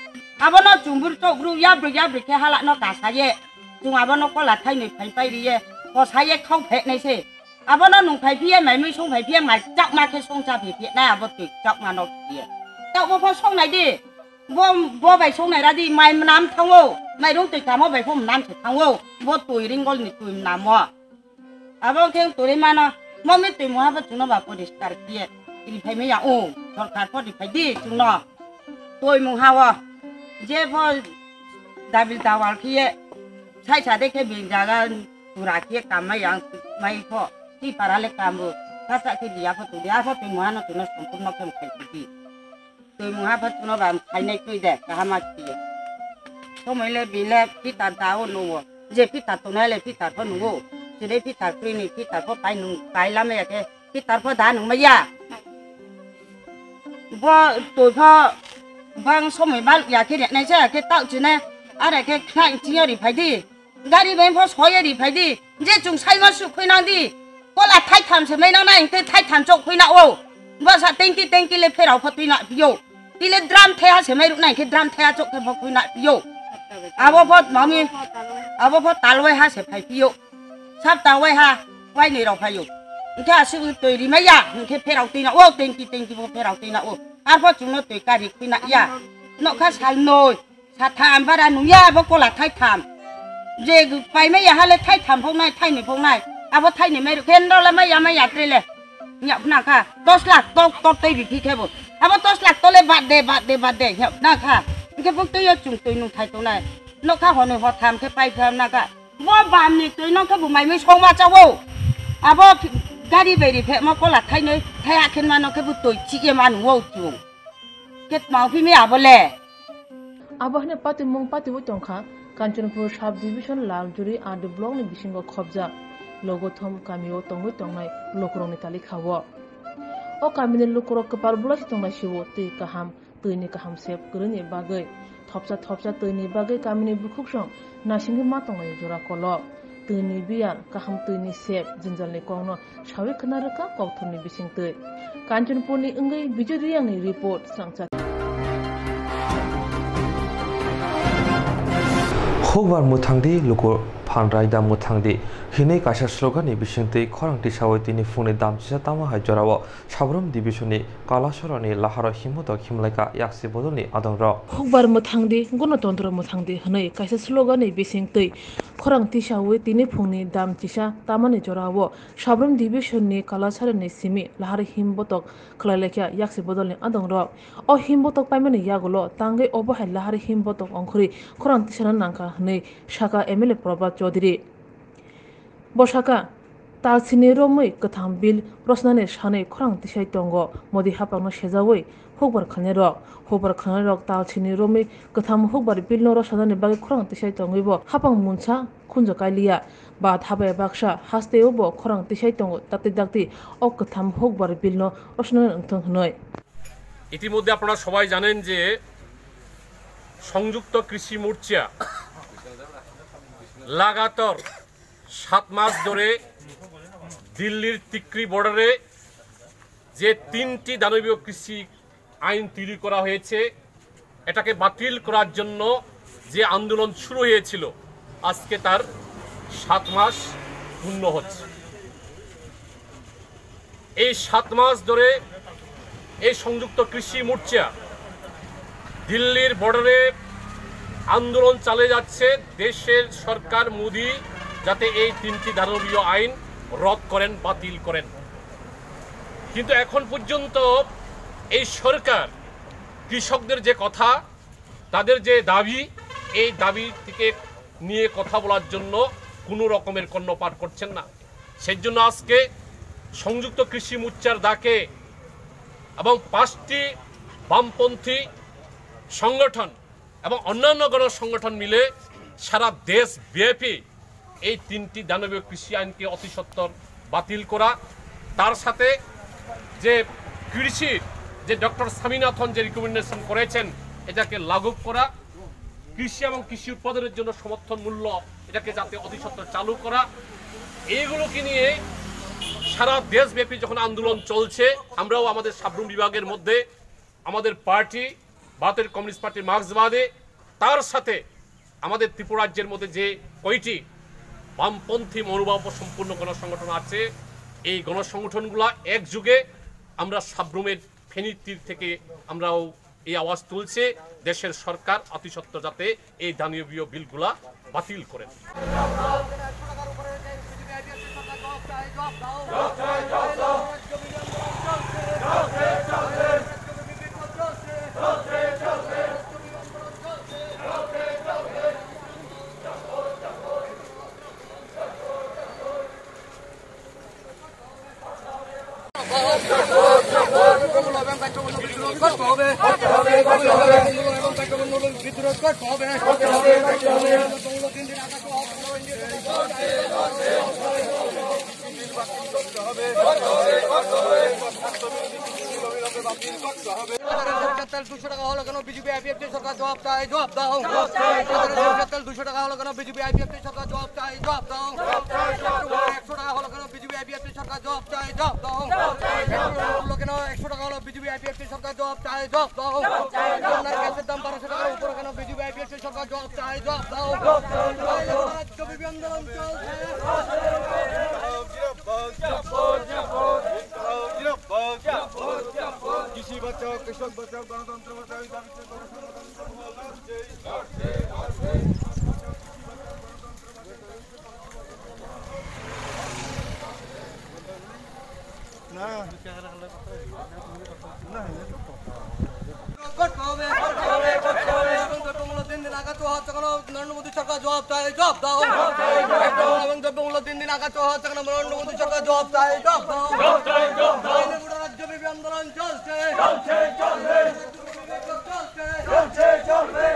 Abono chumbur chok bru ya bru ya bru khe hala no ka sa ye. Chung abono kola thai noi phai pai ri ye. Ko sa ye khau phe nai se. Abono nung phai phiye, mai mui song phai phiye, mai chakma khe song cha phai phiye, nai abo twi chakma nok phiye. Chakma pho song nai di. Bo, bo bai song nai ra di, mai mnam thango. Mai rung twi kamo bai pho mnam se thango. Bo twi ringol ni twi mnamo. Abo khe twi mano, mo mi twi muha pho chuno ba poriskar phiye. Ri phai me ya o, sorkar pho ri phai di chuno. Twi muha o. Je pho dabil dawal phiye. Sai sa de khe bing jaga. Pura khe kam mai yang mai pho. Ti para le kam bo. Kasa khe dia pho tu dia pho twi muha no twi no sompurno khe mkhai di. Twi muha pho twi no ba mkhai nai twi de kahama khe. Somoi le bi le pitar da o nu o. Je pitar tu nai le pitar pho nu o. Sire pitar kri ni pitar pho pai nu pai lam ya khe pitar pho da nu mai ya. Bo twi pho bang somoi bal ya khe nai sa khe tau chine. Are khe khna chiyari phai di. Gari bai pho soye ri phai di. Je chung sai ma su khui nang di. Kola thai tham se mai nang na, hingke thai tham chok khui na o. Bo sa tengki tengki le pherao pho twi na phi yo. Ti le drum the ha se mai ru na, hingke drum the ha chok khe pho khui na phi yo. Abo pho mami, abo pho talwai ha se phai phi yo. Sap ta wai ha, wai ni rao phai yo. Hingke aswk twi ri mai ya, hingke pherao twi na o, tengki tengki pho pherao twi na o. Ar pho chung no twi kari khui na ya. Nokha sal noi. Sa tham bara nung ya abo kola thai tham. Je pai mai ya hale thai tham phok nai, thai ni phok nai. Abo thai ni mai ru khen ro la mai ya mai ya tre le. Nya na kha dos lakh tok tok tei bi phi khe bo. Abo dos lakh to le bad de, bad de, bad de. Nya na kha. Ke phok tei yo chung tei nung thai to nai. No kha hone ho tham khe pai tham na kha. Bo bam ni twi no khe bo mai mai song ma cha wo. Abo gari bai ri phe ma kola thai noi, thai a khen ma no khe bo twi chi ye ma nung wo chung. Khe tma phi mi abo le. Abo hwnwi patimung patiwi tongkha Kanchanpur Sub Division Laljuri R D Block ni bisingo khobjak Logothom kamio tongwi tongnai lukurokni talikha-o. O kamini lukurok kwpal bwlai se tongnai sio twi kaham, twini kaham sep kwrwini bagwi. Thopsa thopsa twini bagwi kamini bukhuksong naisingwi ma tongnai jora kolok. Twini biyar, kaham twini sep, jwnjalni kokno sawi khna rwkha kokthumni bisingtwi. Kanchanpurni wngwi Bijoy Riyangni report, swrangchak. Hukbar mwthangdi, luku phan raida mwthangdi, hinwi kaisa sloganni bisingtwi khorang tisawi tini phungni damchisa tamo hai jorao Sabrum Division ni Kalasorani laharo himbotok himlaika yaksi bodolni adongrok. Hukbar mwthangdi, Gonotontro mwthangdi hwnwi kaisa sloganni bisingtwi khorang tisawi tini phungni dam chisa tamani jorao Sabrum Division ni Kalasarani simi laharo himbotok khwlailaikha yaksi bodolni adongrok. O himbotok paimani yagulo tangwi obo hai laharo himbotok ongkhorwi khorang tisana nangkha hwnwi sakha M L A Probhat Chaudhary. Bo sakha, talsini romwi kwtham bill rwchnani sanwi khorang tisai tongo, Modi haphangno sejawi hukbar khlainairok. Hukbar khlainairok talsini romwi kwtham hukbar billno rwchnani bagwi khorang tisai tongwibo haphang munsa khunju kailiya. Ba thabai baksa hasteo bo khorang tisai tongo, dakti dakti o kwtham hukbar billno rwchnani wngthung hwnwi. ইতিমধ্যে আপনারা সবাই জানেন যে সংযুক্ত কৃষি মোর্চা লাগাতার সাত মাস ধরে দিল্লির তিক্রি বর্ডারে যে তিনটি দানবীয় কৃষি আইন তৈরি করা হয়েছে, এটাকে বাতিল করার জন্য যে আন্দোলন শুরু হয়েছিল, আজকে তার সাত মাস পূর্ণ হচ্ছে। এই সাত মাস ধরে এই সংযুক্ত কৃষি মোর্চা দিল্লির বর্ডারে আন্দোলন চালিয়ে যাচ্ছে, দেশের সরকার মোদি যাতে এই তিনটি দানবীয় আইন রদ করেন, বাতিল করেন। কিন্তু এখন পর্যন্ত এই সরকার কৃষকদের যে কথা, তাদের যে দাবি, এই দাবি থেকে নিয়ে কথা বলার জন্য কোনো রকমের কর্ণপাত করছেন না। সেই জন্য আজকে সংযুক্ত কৃষি মোর্চার ডাকে এবং পাঁচটি বামপন্থী সংগঠন এবং অন্যান্য গণ সংগঠন মিলে সারা দেশব্যাপী এই তিনটি দানবীয় কৃষি আইনকে অতি সত্বর বাতিল করা, তার সাথে যে কৃষির যে ডক্টর স্বামীনাথন যে রিকমেন্ডেশন করেছেন, এটাকে লাঘব করা, কৃষি এবং কৃষি উৎপাদনের জন্য সমর্থন মূল্য এটাকে যাতে অতি সত্বর চালু করা, এইগুলোকে নিয়ে সারা দেশব্যাপী যখন আন্দোলন চলছে, আমরাও আমাদের সাব্রুম বিভাগের মধ্যে আমাদের পার্টি, ভারতের কমিউনিস্ট পার্টি মার্ক্সবাদী, তার সাথে আমাদের ত্রিপুরা রাজ্যের মধ্যে যে কয়টি বামপন্থী মনোভাব সম্পূর্ণ গণসংগঠন আছে, এই গণসংগঠনগুলা একযোগে আমরা সাব্রুমের ফেনীর তীর থেকে আমরাও এই আওয়াজ তুলছি, দেশের সরকার অতি সত্বর যাতে এই দানবীয় বিলগুলা বাতিল করেন। তেল দুশো টাকা হলো কেন? বিজেপি আইপিএফটি সরকার জবাব চাই, জবাব দাও। তেল দুশো টাকা হলো কেন? বিজেপি আইপিএফটি সরকার জবাব চাই, জবাব দাও। একশো টাকা হলো কেন? বিজেপি আইপিএফটি সরকার জবাব চাই, জবাব দাও। পেট্রোল মূল্য কেন একশো টাকা হলো? বিজেপি আইপিএফটি সরকার জবাব চাই, জবাব দাও। আপনার গ্যাসের দাম বারোশো টাকার উপরে কেন? বিজেপি আইপিএফটি সরকার জবাব চাই, জবাব দাও। রাজ্যব্যাপী আন্দোলন চলছে। কৃষি বাঁচাও, কৃষক বাঁচাও, গণতন্ত্র বাঁচাও, এই দাবিতে গণসংগ্রাম। করতে হবে, করতে হবে, করতে হবে। এবং দ্রব্যমূল্য দিন দিন আকাশ ছোঁয়া হচ্ছে কেন? নরেন্দ্র মোদী সরকার জবাব চাই, জবাব দাও। এবং দ্রব্যমূল্য দিন দিন আকাশ ছোঁয়া হচ্ছে কেন? নরেন্দ্র মোদী সরকার জবাব চাই, জবাব দাও। গোটা রাজ্যব্যাপী আন্দোলন চলছে। চলছে, চলবে। চলছে। চলছে, চলবে।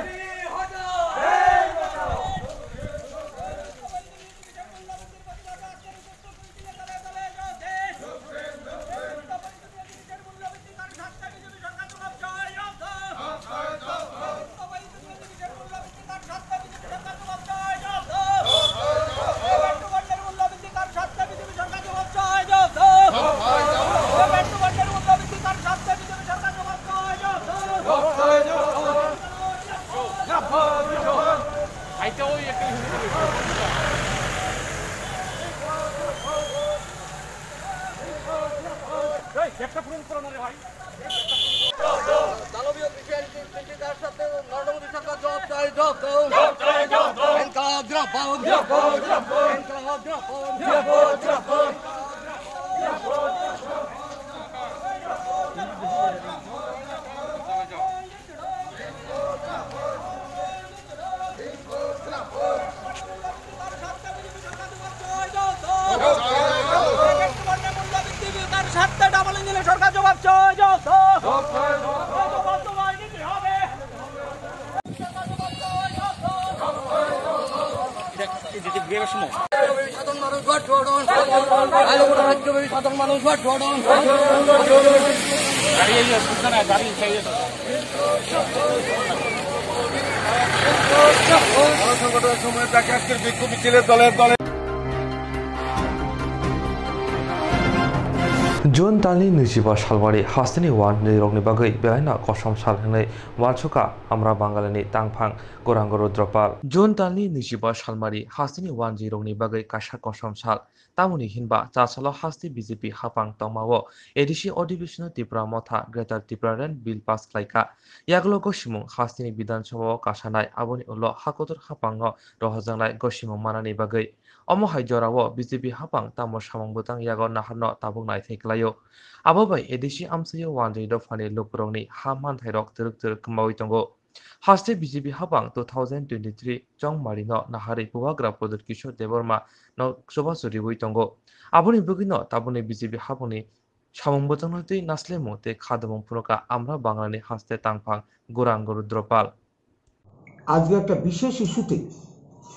দানবীয় কৃষি আইন তিন, তিনটি দাবির সাথে নরেন্দ্র মোদী সরকার জবাব চাই, জবাব দাও। জবাব চাই, জবাব দাও। ইনকলাব জিন্দাবাদ। জিন্দাবাদ, জিন্দাবাদ। ইনকলাব জিন্দাবাদ। জিন্দাবাদ, জিন্দাবাদ। সাধারণ মানুষ ভোট করুন। আলু রাজ্যব্যাপী সাধারণ মানুষ ভোট করুন। গাড়ি এই বুঝছে না, গাড়ি সেই গণসংগঠনের সময় তাকে আজকের বিক্ষোভ মিছিলে দলে দলে June talni nwijiba salmari hasteni wanjwirokni bagwi belaino kosom sal hwnwi uansukha Amra Bangalini tangphang Gauranga Rudra Pal. June talni nwijiba salmari hasteni wanjwirokni bagwi kaisa kosom sal. Tamoni hinba chasalo haste B J P haphang tongmao A D C odhibeshono Tipra Motha Greater Tipraland Bill pass khlaikha. Yagulo gosimung hasteni Bidhan Sabhao kasanai, aboni ulo hakotor haphangno rohorjaknai gosimung manani bagwi. Omo hai jorao B J P haphang tamo samung bwtang yago naharno tabuk naithai klaio. Abo bai A D C amchaio wanjwi dophani lukurokni ha manthairok twrwk twrwk kwmaui tongo. Haste B J P haphang two thousand twenty-three chongmarino naharwi Bubagra Pradyut Kishore Debbarma no chubachu riui tongo. Aboni bagwino tabukni B J P haphangni samung bwtangno tei naslemung tei khadamung phunukha Amra Bangalini haste tangphang Gauranga Rudra Pal. আজকে একটা বিশেষ ইস্যুতে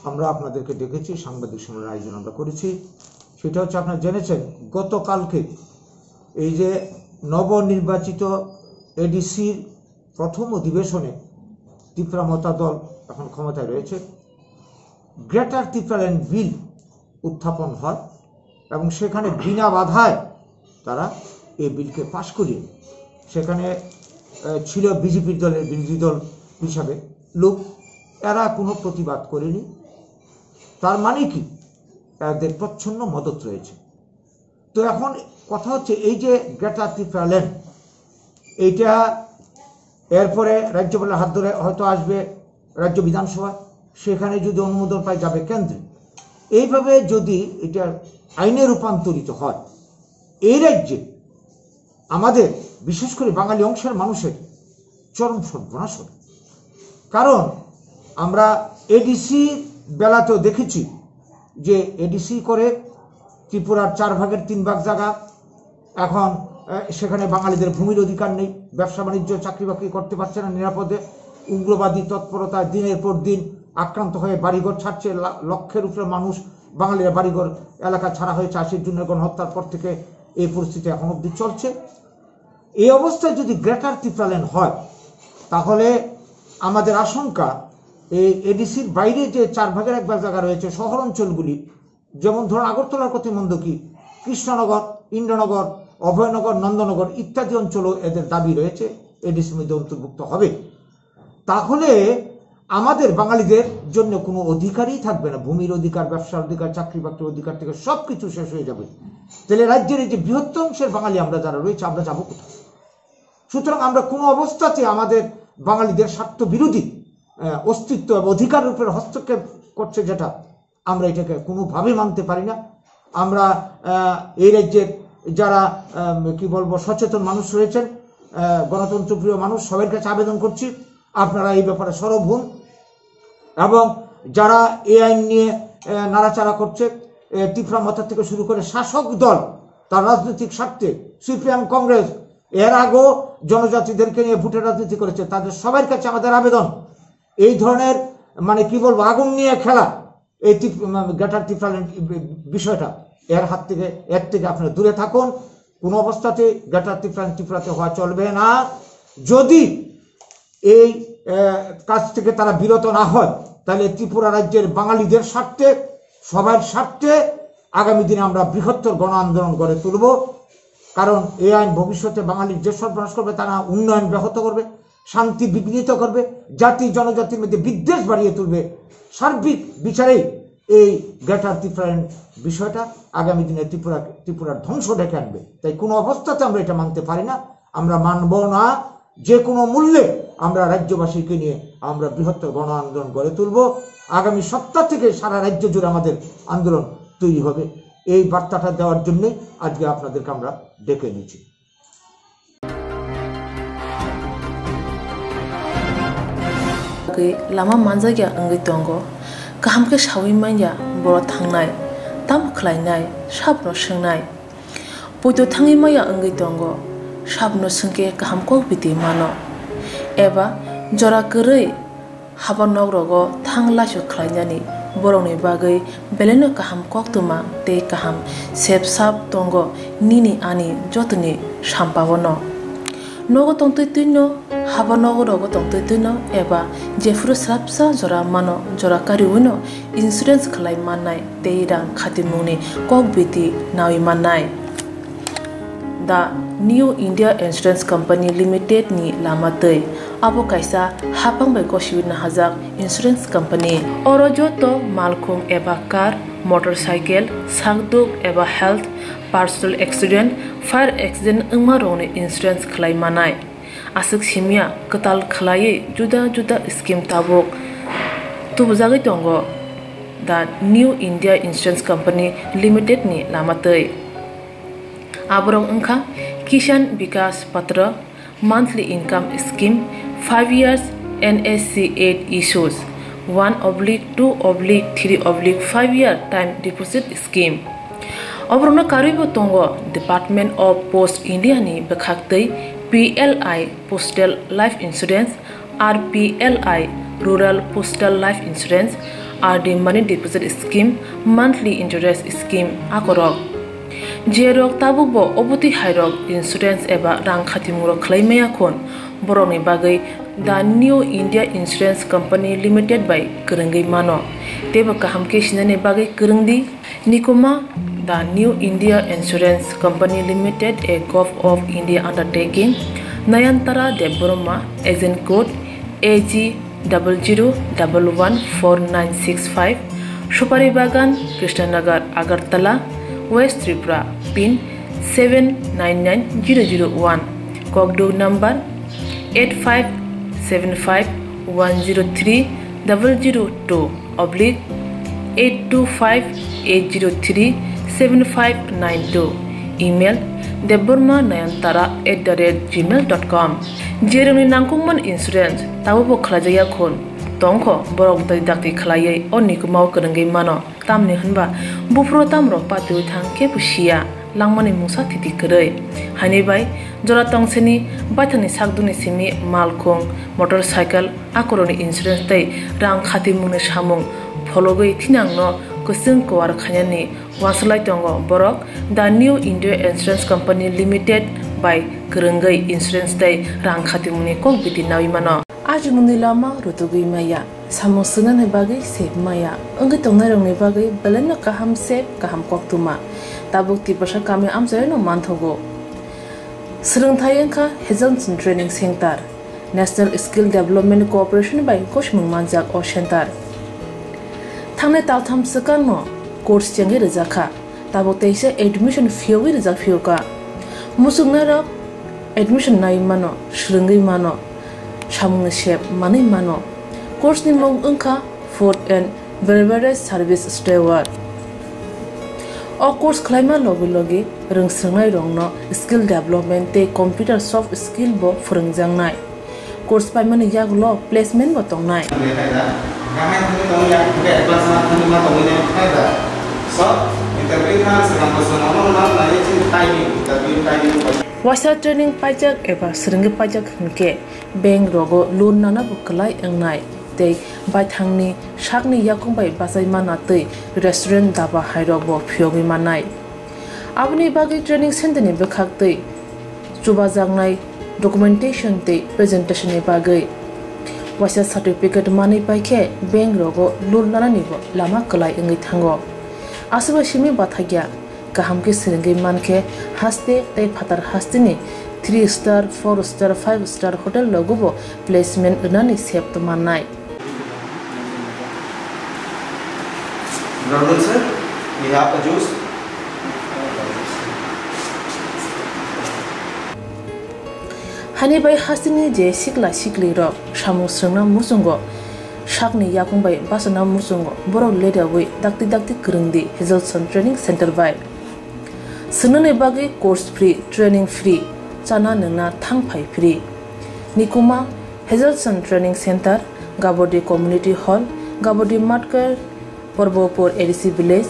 আমরা আপনাদেরকে ডেকেছি, সাংবাদিক সম্মেলন আয়োজন আমরা করেছি। সেটা হচ্ছে, আপনারা জেনেছেন, গতকালকে এই যে নবনির্বাচিত এডিসির প্রথম অধিবেশনে তিপ্রা মথা দল এখন ক্ষমতায় রয়েছে, গ্রেটার তিপ্রাল্যান্ড বিল উত্থাপন হয় এবং সেখানে বিনা বাধায় তারা এই বিলকে পাশ করিয়ে, সেখানে আহ, ছিল বিজেপির দলের বিরোধী দল হিসাবে লোক, এরা কোনো প্রতিবাদ করেনি। তার মানে কি? এদের প্রচ্ছন্ন মদত রয়েছে। তো এখন কথা হচ্ছে, এই যে গ্রেটার তিপ্রাল্যান্ড, এইটা এরপরে রাজ্যপালের হাত ধরে হয়তো আসবে রাজ্য বিধানসভা, সেখানে যদি অনুমোদন পায়, যাবে কেন্দ্রে। এইভাবে যদি এটা আইনে রূপান্তরিত হয়, এই রাজ্যে আমাদের, বিশেষ করে বাঙালি অংশের মানুষের চরম সর্বনাশ হবে। কারণ আমরা এডিসি বেলাতেও দেখেছি যে এডিসি করে ত্রিপুরার চার ভাগের তিন ভাগ জায়গা এখন, আহ, সেখানে বাঙালিদের ভূমির অধিকার নেই, ব্যবসা বাণিজ্য, চাকরি বাকরি করতে পারছে না নিরাপদে, উগ্রবাদী তৎপরতায় দিনের পর দিন আক্রান্ত হয়ে বাড়িঘর ছাড়ছে, লা-, লক্ষের উপরে মানুষ, বাঙালিরা বাড়িঘর এলাকা ছাড়া হয়েছে, আশির জুনের গণহত্যার পর থেকে এই পরিস্থিতি এখন অবধি চলছে। এই অবস্থায় যদি গ্রেটার তিপ্রাল্যান্ড হয়, তাহলে আমাদের আশঙ্কা, এই এডিসির বাইরে যে চার ভাগের এক ভাগ জায়গা রয়েছে, শহর অঞ্চলগুলি, যেমন ধরুন আগরতলার প্রতিবন্ধকী, কৃষ্ণনগর, ইন্দ্রনগর, অভয়নগর, নন্দনগর ইত্যাদি অঞ্চলও এদের দাবি রয়েছে, এডিসির মধ্যে অন্তর্ভুক্ত হবে। তাহলে আমাদের বাঙালিদের জন্য কোনো অধিকারই থাকবে না, ভূমির অধিকার, ব্যবসার অধিকার, চাকরি বাকরির অধিকার থেকে সবকিছু শেষ হয়ে যাবে। তাহলে রাজ্যের এই যে বৃহত্তর অংশের বাঙালি আমরা যারা রয়েছে, আমরা যাবো কোথায়? সুতরাং আমরা কোনো অবস্থাতে আমাদের বাঙালিদের স্বার্থ বিরোধী, আহ, অস্তিত্ব এবং অধিকারের উপরে হস্তক্ষেপ করছে যেটা, আমরা এটাকে কোনোভাবে মানতে পারি না। আমরা, আহ, এই রাজ্যের যারা, আহ, কি বলবো, সচেতন মানুষ রয়েছেন, আহ, গণতন্ত্রপ্রিয় মানুষ, সবার কাছে আবেদন করছি, আপনারা এই ব্যাপারে সরব হন। এবং যারা এই আইন নিয়ে, আহ, নাড়াচাড়া করছে, আহ, তিপ্রা মথা থেকে শুরু করে শাসক দল, তার রাজনৈতিক স্বার্থে সিপিএম, কংগ্রেস এর আগেও জনজাতিদেরকে নিয়ে ভোটের রাজনীতি করেছে, তাদের সবার কাছে আমাদের আবেদন, এই ধরনের, মানে, কি বলবো, আগুন নিয়ে খেলা, এই টিপ-, উম, গ্রেটার টিপ্রাল্যান্ড বিষয়টা, এর হাত থেকে, এর থেকে আপনারা দূরে থাকুন। কোনো অবস্থাতে গ্রেটার টিপ্রাল্যান্ড ত্রিপুরাতে হওয়া চলবে না। যদি এই, আহ, কাজ থেকে তারা বিরত না হয়, তাহলে ত্রিপুরা রাজ্যের বাঙালিদের স্বার্থে, সবার স্বার্থে আগামী দিনে আমরা বৃহত্তর গণ আন্দোলন গড়ে তুলব। কারণ এই আইন ভবিষ্যতে বাঙালির যে সর্বনাশ করবে, তারা উন্নয়ন ব্যাহত করবে, শান্তি বিঘ্নিত করবে, জাতি জনজাতির মধ্যে বিদ্বেষ বাড়িয়ে তুলবে। সার্বিক বিচারেই এই গ্রেটার টিপ্রাল্যান্ড বিষয়টা আগামী দিনে ত্রিপুরা, ত্রিপুরার ধ্বংস ডেকে আনবে। তাই কোনো অবস্থাতে আমরা এটা মানতে পারি না, আমরা মানব না। যে কোনো মূল্যে আমরা রাজ্যবাসীকে নিয়ে আমরা বৃহত্তর গণ আন্দোলন গড়ে তুলব। আগামী সপ্তাহ থেকে সারা রাজ্য জুড়ে আমাদের আন্দোলন তৈরি হবে। এই বার্তাটা দেওয়ার জন্যই আজকে আপনাদেরকে আমরা ডেকে এনেছি। Bagwi lama manjakya wngwi tongo. Kaham khe saui manya borok thangnai, tamo khlainai, sabono swngnai. Poito thangwi maya wngwi tongo, sabono swngkhe kaham kok biti mano. Eba jora kwrwi haba nok rogo thang laisok khlainani borokni bagwi belaino kaham koktwma tei kaham sep sap tongo nini ani jotoni sampao no. Nogo tongtwi twino, haba nogo rogo tongtwi twino eba jephuru swrapsa jora mano, jora kariwino insurance khlai mannai tei rang khatimungni kok biti nawi mannai. The New India Insurance Company Limited ni lama twi. Abo kaisa haphang bai gosiwi nahajak insurance company. Oro joto malkhung eba car, motorcycle, sakduk eba health, personal accident, fire accident wngma rokni insurance khlai manai. Aswk simya kwtal khlaiwi juda juda scheme tabuk tubujagwi tongo the New India Insurance Company Limited ni lama twi. Aborok wngkha Kisan Vikas Patra, monthly income scheme, five years N S C eight issues, one oblique two oblique three oblique five year time deposit scheme. Oborokno karwibo tongo Department of Post India ni bwkhaktwi P L I Postal Life Insurance, R P L I Rural Postal Life Insurance, R D Money Deposit Scheme, Monthly Interest Scheme akorok. Jerok tabukbo obotwi hairok insurance eba rang khatimungrok khlai maya khun, borokni bagwi The New India Insurance Company Limited bai kwrwngwi mano, teibo kaham khe sinani bagwi kwrwng di. Nikuma, The New India Insurance Company Limited, a Govt of India undertaking, Nayantara Debbarma, agent code A G double zero double one four nine six five, Supari Bagan, Krishnanagar, Agartala, West Tripura, pin seven nine nine zero zero one, Kokduk number eight five seven five one zero three double zero two oblique eight two five eight zero three seven five nine two, email debbarma nayantara at the rate gmail dot com. Jerokni nangkukmani insurance tabukbo khlaijakya khun tongkho, borok twi dakti khlaiwi o nikumao kwrwngwi mano. Tamni hwnba buphuru tamrok patiwi thang khe bo siya, langmani mungsa thiti kwrwi. Haini bai jora tongseni baithangni sakdukni simi malkhung, motorcycle, akorokni insurance tei rang khatimungni samung phologwi thinangno kwchwng kuar khainani uansuk lai tongo borok The New India Insurance Company Limited bai kwrwngwi insurance tei rang khatimungni kok biti naui mano. Ajimungni lama rutugwi maya, samung swngnani bagwi sep maya, wngwi tongnairokni bagwi belaino kaham sep, kaham koktwma. Tabuk Tiprasa kami amchaino manthogo. Swrwngthai wngkha Hazelson Training Center, National Skill Development Corporation bai gosimung manjak o center. Thangnai taltham swkangno course chengwi rwjakha. Tabuk teisa admission phiyogwi rijak phiyokha. Muchungnairok admission naiwi mano, swrwngwi mano, samungni sep manwi mano. Course ni mung wngkha Food and Beverage Service Steward. O course khlaima logi logi rwngswrwngnairokno skill development tei computer soft skill bo phwrwngjaknai. Course paimani yagulo placement bo tongnai. Waisa training paijak eba swrwngwi paijak hinkhe bank rogo loan nana bo kwlai wngnai tei baithangni sakni yakung bai bachai mana twi restaurant, daba hairok bo phiyogwi mannai. Aboni bagwi training center ni bwkhak twi chubajaknai documentation tei presentation ni bagwi waisa certificate manwi paikhe bank rogo loan nanani bo lama kwlai wngwi thango. Aswkbai simi bathakya kaham khe swrwngwi mankhe haste tei phatar hasteni three star, four star, five star hotel rogo bo placement rwnani sep tongmannai. Good afternoon, sir. We have a juice. Hani bai hasteni je sikla sikli rok samung swrwngna muchungo, sakni yakung bai bachana muchungo, borok leriawi dakti dakti kwrwng di Hazelson Training Center bai. Swngnani bagwi course free, training free, chana nwngna thang phai free. Nikuma Hazelson Training Center, Gabodi Community Hall, Gabodi Matkar, Porbopur A D C Village,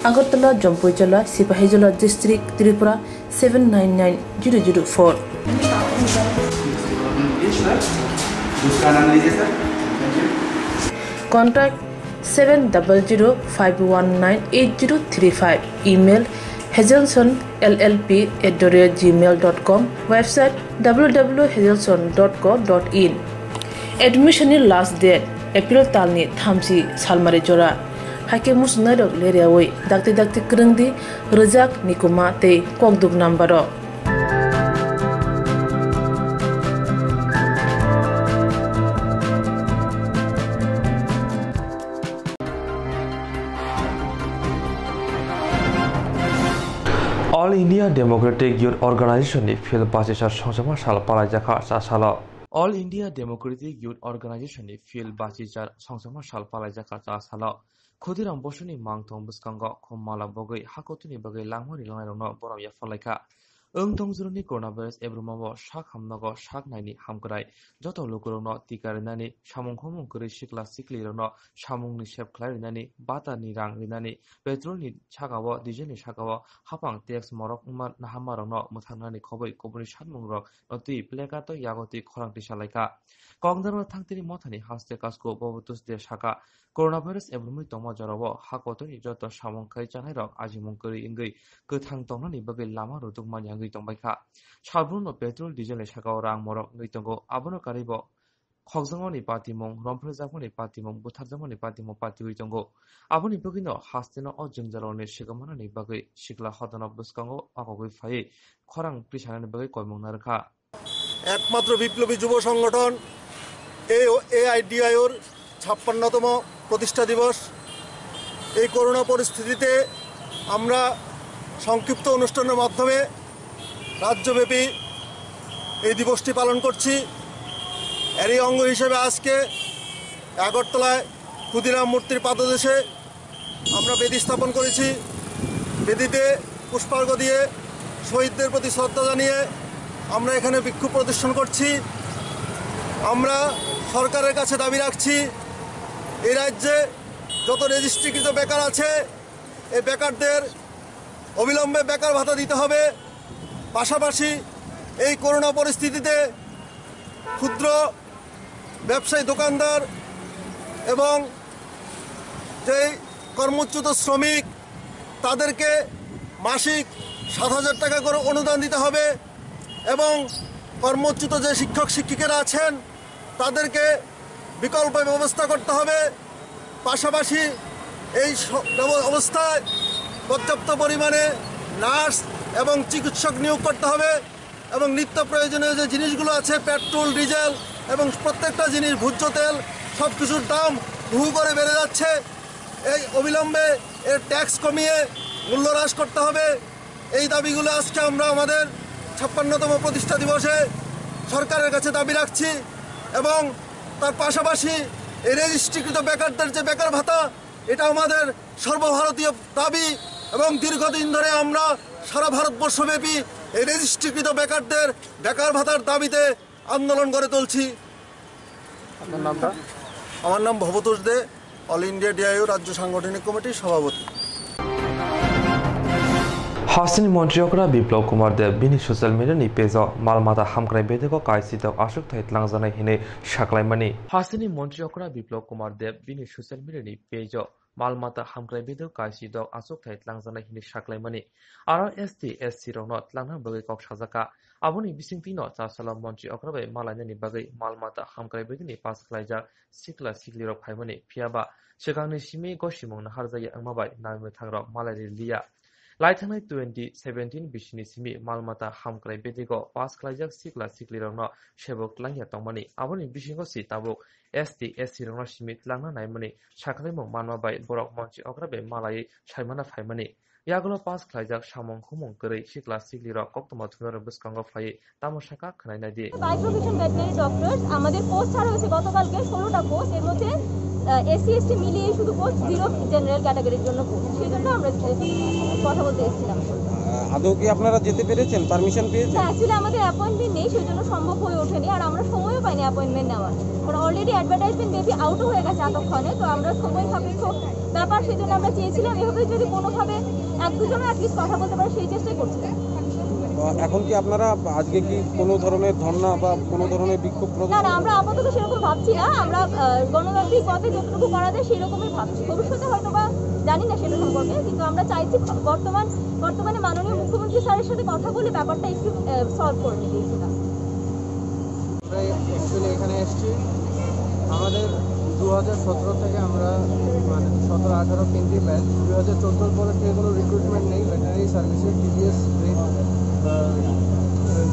Agartala, Jampuijala, Sipahijola District, Tripura seven nine nine zero zero four. Contact seven double zero five one nine eight zero three five. Email hazelson L L P at the rate gmail dot com, website w w w hazelson dot co dot in. Admission ni last date April talni thamchi salmari jora. Haikhe muchungnairok leriawi dakti dakti kwrwng di, rwjak, nikuma tei kokduk number o. All India Democratic Youth Organization ni field basichar songchakma sal palaijakha cha salo. All India Democratic Youth Organization ni field basichar songchakma sal palaijakha cha salo. Khudiram bosoni mangthong bwskango khum mala bogwi hakotuni bagwi langmani langnairokno borom yapharlaikha. Wng tong jorani coronavirus ebrumabo sak hamnogo sak naini hamkrai joto lukurokno tika rinani, samung humung kwrwi sikla siklirokno samungni sep khlai rinani, batarni rang rinani, petrolni sakao, dieselni sakao haphang tax morok wngma naharmarokno mwthangnani khobwi kubuni sanmungrokno twi placard o yago twi khorang tisalaikha. Kokdaro thangtini mothani haste Kasko Bobotus de saka, coronavirus ebrumwi tongma jorao ha kotorni joto samung khai chanairok ajimung kwrwi wngwi kwthang tongnani bagwi lama rudukmani wngwi tongbaikha. Salbrumno petrol, dieselni sakao rang morok wngwi tongo, abono karwibo khokjakmani patimung, romphrejakmani patimung, butharjakmani patimung patiwi tongo. Aboni bagwino hasteno o jwngjalrokni swkangmanani bagwi sikla hodano bwskango okogwi phaiwi khorang tisanani bagwi koimung narwkha. একমাত্র বিপ্লবী যুব সংগঠন এ-, এআইডিআইওর ছাপ্পান্নতম প্রতিষ্ঠা দিবস। এই করোনা পরিস্থিতিতে আমরা সংক্ষিপ্ত অনুষ্ঠানের মাধ্যমে রাজ্যব্যাপী এই দিবসটি পালন করছি। এরই অঙ্গ হিসেবে আজকে আগরতলায় ক্ষুদিরাম মূর্তির পাদদেশে আমরা বেদি স্থাপন করেছি। বেদিতে পুষ্পার্ঘ্য দিয়ে শহীদদের প্রতি শ্রদ্ধা জানিয়ে আমরা এখানে বিক্ষোভ প্রদর্শন করছি। আমরা সরকারের কাছে দাবি রাখছি, এই রাজ্যে যত রেজিস্ট্রিকৃত বেকার আছে, এই বেকারদের অবিলম্বে বেকার ভাতা দিতে হবে। পাশাপাশি এই করোনা পরিস্থিতিতে ক্ষুদ্র ব্যবসায়ী, দোকানদার এবং যেই কর্মচ্যুত শ্রমিক, তাদেরকে মাসিক সাত হাজার টাকা করে অনুদান দিতে হবে এবং কর্মচ্যুত যে শিক্ষক শিক্ষিকারা আছেন, তাদেরকে বিকল্প ব্যবস্থা করতে হবে। পাশাপাশি এই স-, ব্যব-, অবস্থায় পর্যাপ্ত পরিমাণে নার্স এবং চিকিৎসক নিয়োগ করতে হবে এবং নিত্য প্রয়োজনীয় যে জিনিসগুলো আছে, পেট্রোল, ডিজেল এবং প্রত্যেকটা জিনিস, ভোজ্য তেল, সব কিছুর দাম হু হু করে বেড়ে যাচ্ছে। এই অবিলম্বে এর ট্যাক্স কমিয়ে মূল্য হ্রাস করতে হবে। এই দাবিগুলো আজকে আমরা আমাদের ছাপ্পান্নতম প্রতিষ্ঠা দিবসে সরকারের কাছে দাবি রাখছি এবং তার পাশাপাশি এই রেজিস্ট্রিকৃত বেকারদের যে বেকার ভাতা, এটা আমাদের সর্বভারতীয় দাবি এবং দীর্ঘদিন ধরে আমরা সারা ভারতবর্ষব্যাপী এই রেজিস্ট্রিকৃত বেকারদের বেকার ভাতার দাবিতে আন্দোলন গড়ে তুলছি। আপনার নামটা? আমার নাম ভবতোষ দে, অল ইন্ডিয়া ডিআইইউ রাজ্য সাংগঠনিক কমিটির সভাপতি। Hasteni montri okra Biplab Kumar Deb bini social media ni page o mal mata hamkrai bedego kaisithok achukthai tlangjaknai hinwi saklaimani. Hasteni montri okra Biplab Kumar Deb bini social media ni page o mal mata hamkrai bedego kaisithok achukthai tlangjaknai hinwi saklaimani. Aro S T, S C rokno tlangna bagwi kok sajakha. Aboni bisingtwino chasalo montri okra bai malainani bagwi mal mata hamkrai bedini pass khlaijak sikla siklirok phaimani, phiyaba swkangni simi gosimung naharjakya wngma bai naimwthangrok malai riliya. Laithangnai twenty seventeen bisini simi mal mata hamkrai bedego pass khlaijak sikla siklirokno sebok tlangya tongmani, aboni bisingo si tabuk S T, S C rokno simi tlangna naimani saklaimung manma bai borok montri okra bai malaiwi saimana phaimani. Yagulo pass khlaijak samung humung kwrwi sikla siklirok koktwma thumnarok bwskango phaiwi tamo sakha khwnai naidi. By profession veterinary doctors, আমাদের পোস্ট ছাড়া হয়েছে গতকালকে ষোলোটা পোস্ট, এর মধ্যে SC ST মিলিয়ে শুধু post, zero general ক্যাটাগরির জন্য পোস্ট, সেই জন্য আমরা এখানে কথা বলতে এসেছিলাম। আহ, আদৌ কি আপনারা যেতে পেরেছেন, পারমিশন পেয়েছেন? না, অ্যাকচুয়ালি আমাদের অ্যাপয়েন্টমেন্ট নেই, সেই জন্য সম্ভব হয়ে ওঠেনি, আর আমরা সময়ও পাইনি অ্যাপয়েন্টমেন্ট নেওয়ার, কারণ অলরেডি অ্যাডভার্টাইজমেন্ট মেবি আউটও হয়ে গেছে এতক্ষণে, তো আমরা সময় সাপেক্ষ ব্যাপার, সেই জন্য আমরা চেয়েছিলাম এভাবে যদি কোনোভাবে এক দুজনও অ্যাটলিস্ট কথা বলতে পারে, সেই চেষ্টাই করছিলাম। তো এখন কি আপনারা আজকে কি কোনো ধরনের ধর্ণা বা কোনো ধরনের বিক্ষোভ না, না, প্রদর্শন? আমরা আপাতত সেরকম ভাবছি না। আমরা, আহ, গণতান্ত্রিক পথে যতটুকু করা যায় সেই রকমই ভাবছি। ভবিষ্যতে হয়তো বা জানি না সেটা সম্পর্কে, কিন্তু আমরা চাইছি বর্তমান, বর্তমানে মাননীয় মুখ্যমন্ত্রী স্যারের সাথে কথা বলে ব্যাপারটা একটু, আহ, সলভ করে নিতে ইচ্ছুক। আমরা অ্যাকচুয়ালি এখানে এসেছি, আমাদের দু হাজার সতেরো থেকে আমরা, মানে, সতেরো আঠারো তিনটি ব্যাচ, দুই হাজার চোদ্দোর পরে থেকে কোনো রিক্রুটমেন্ট নেই, ভেটেরিনারি সার্ভিসের টিডিএস গ্রেড, আহ,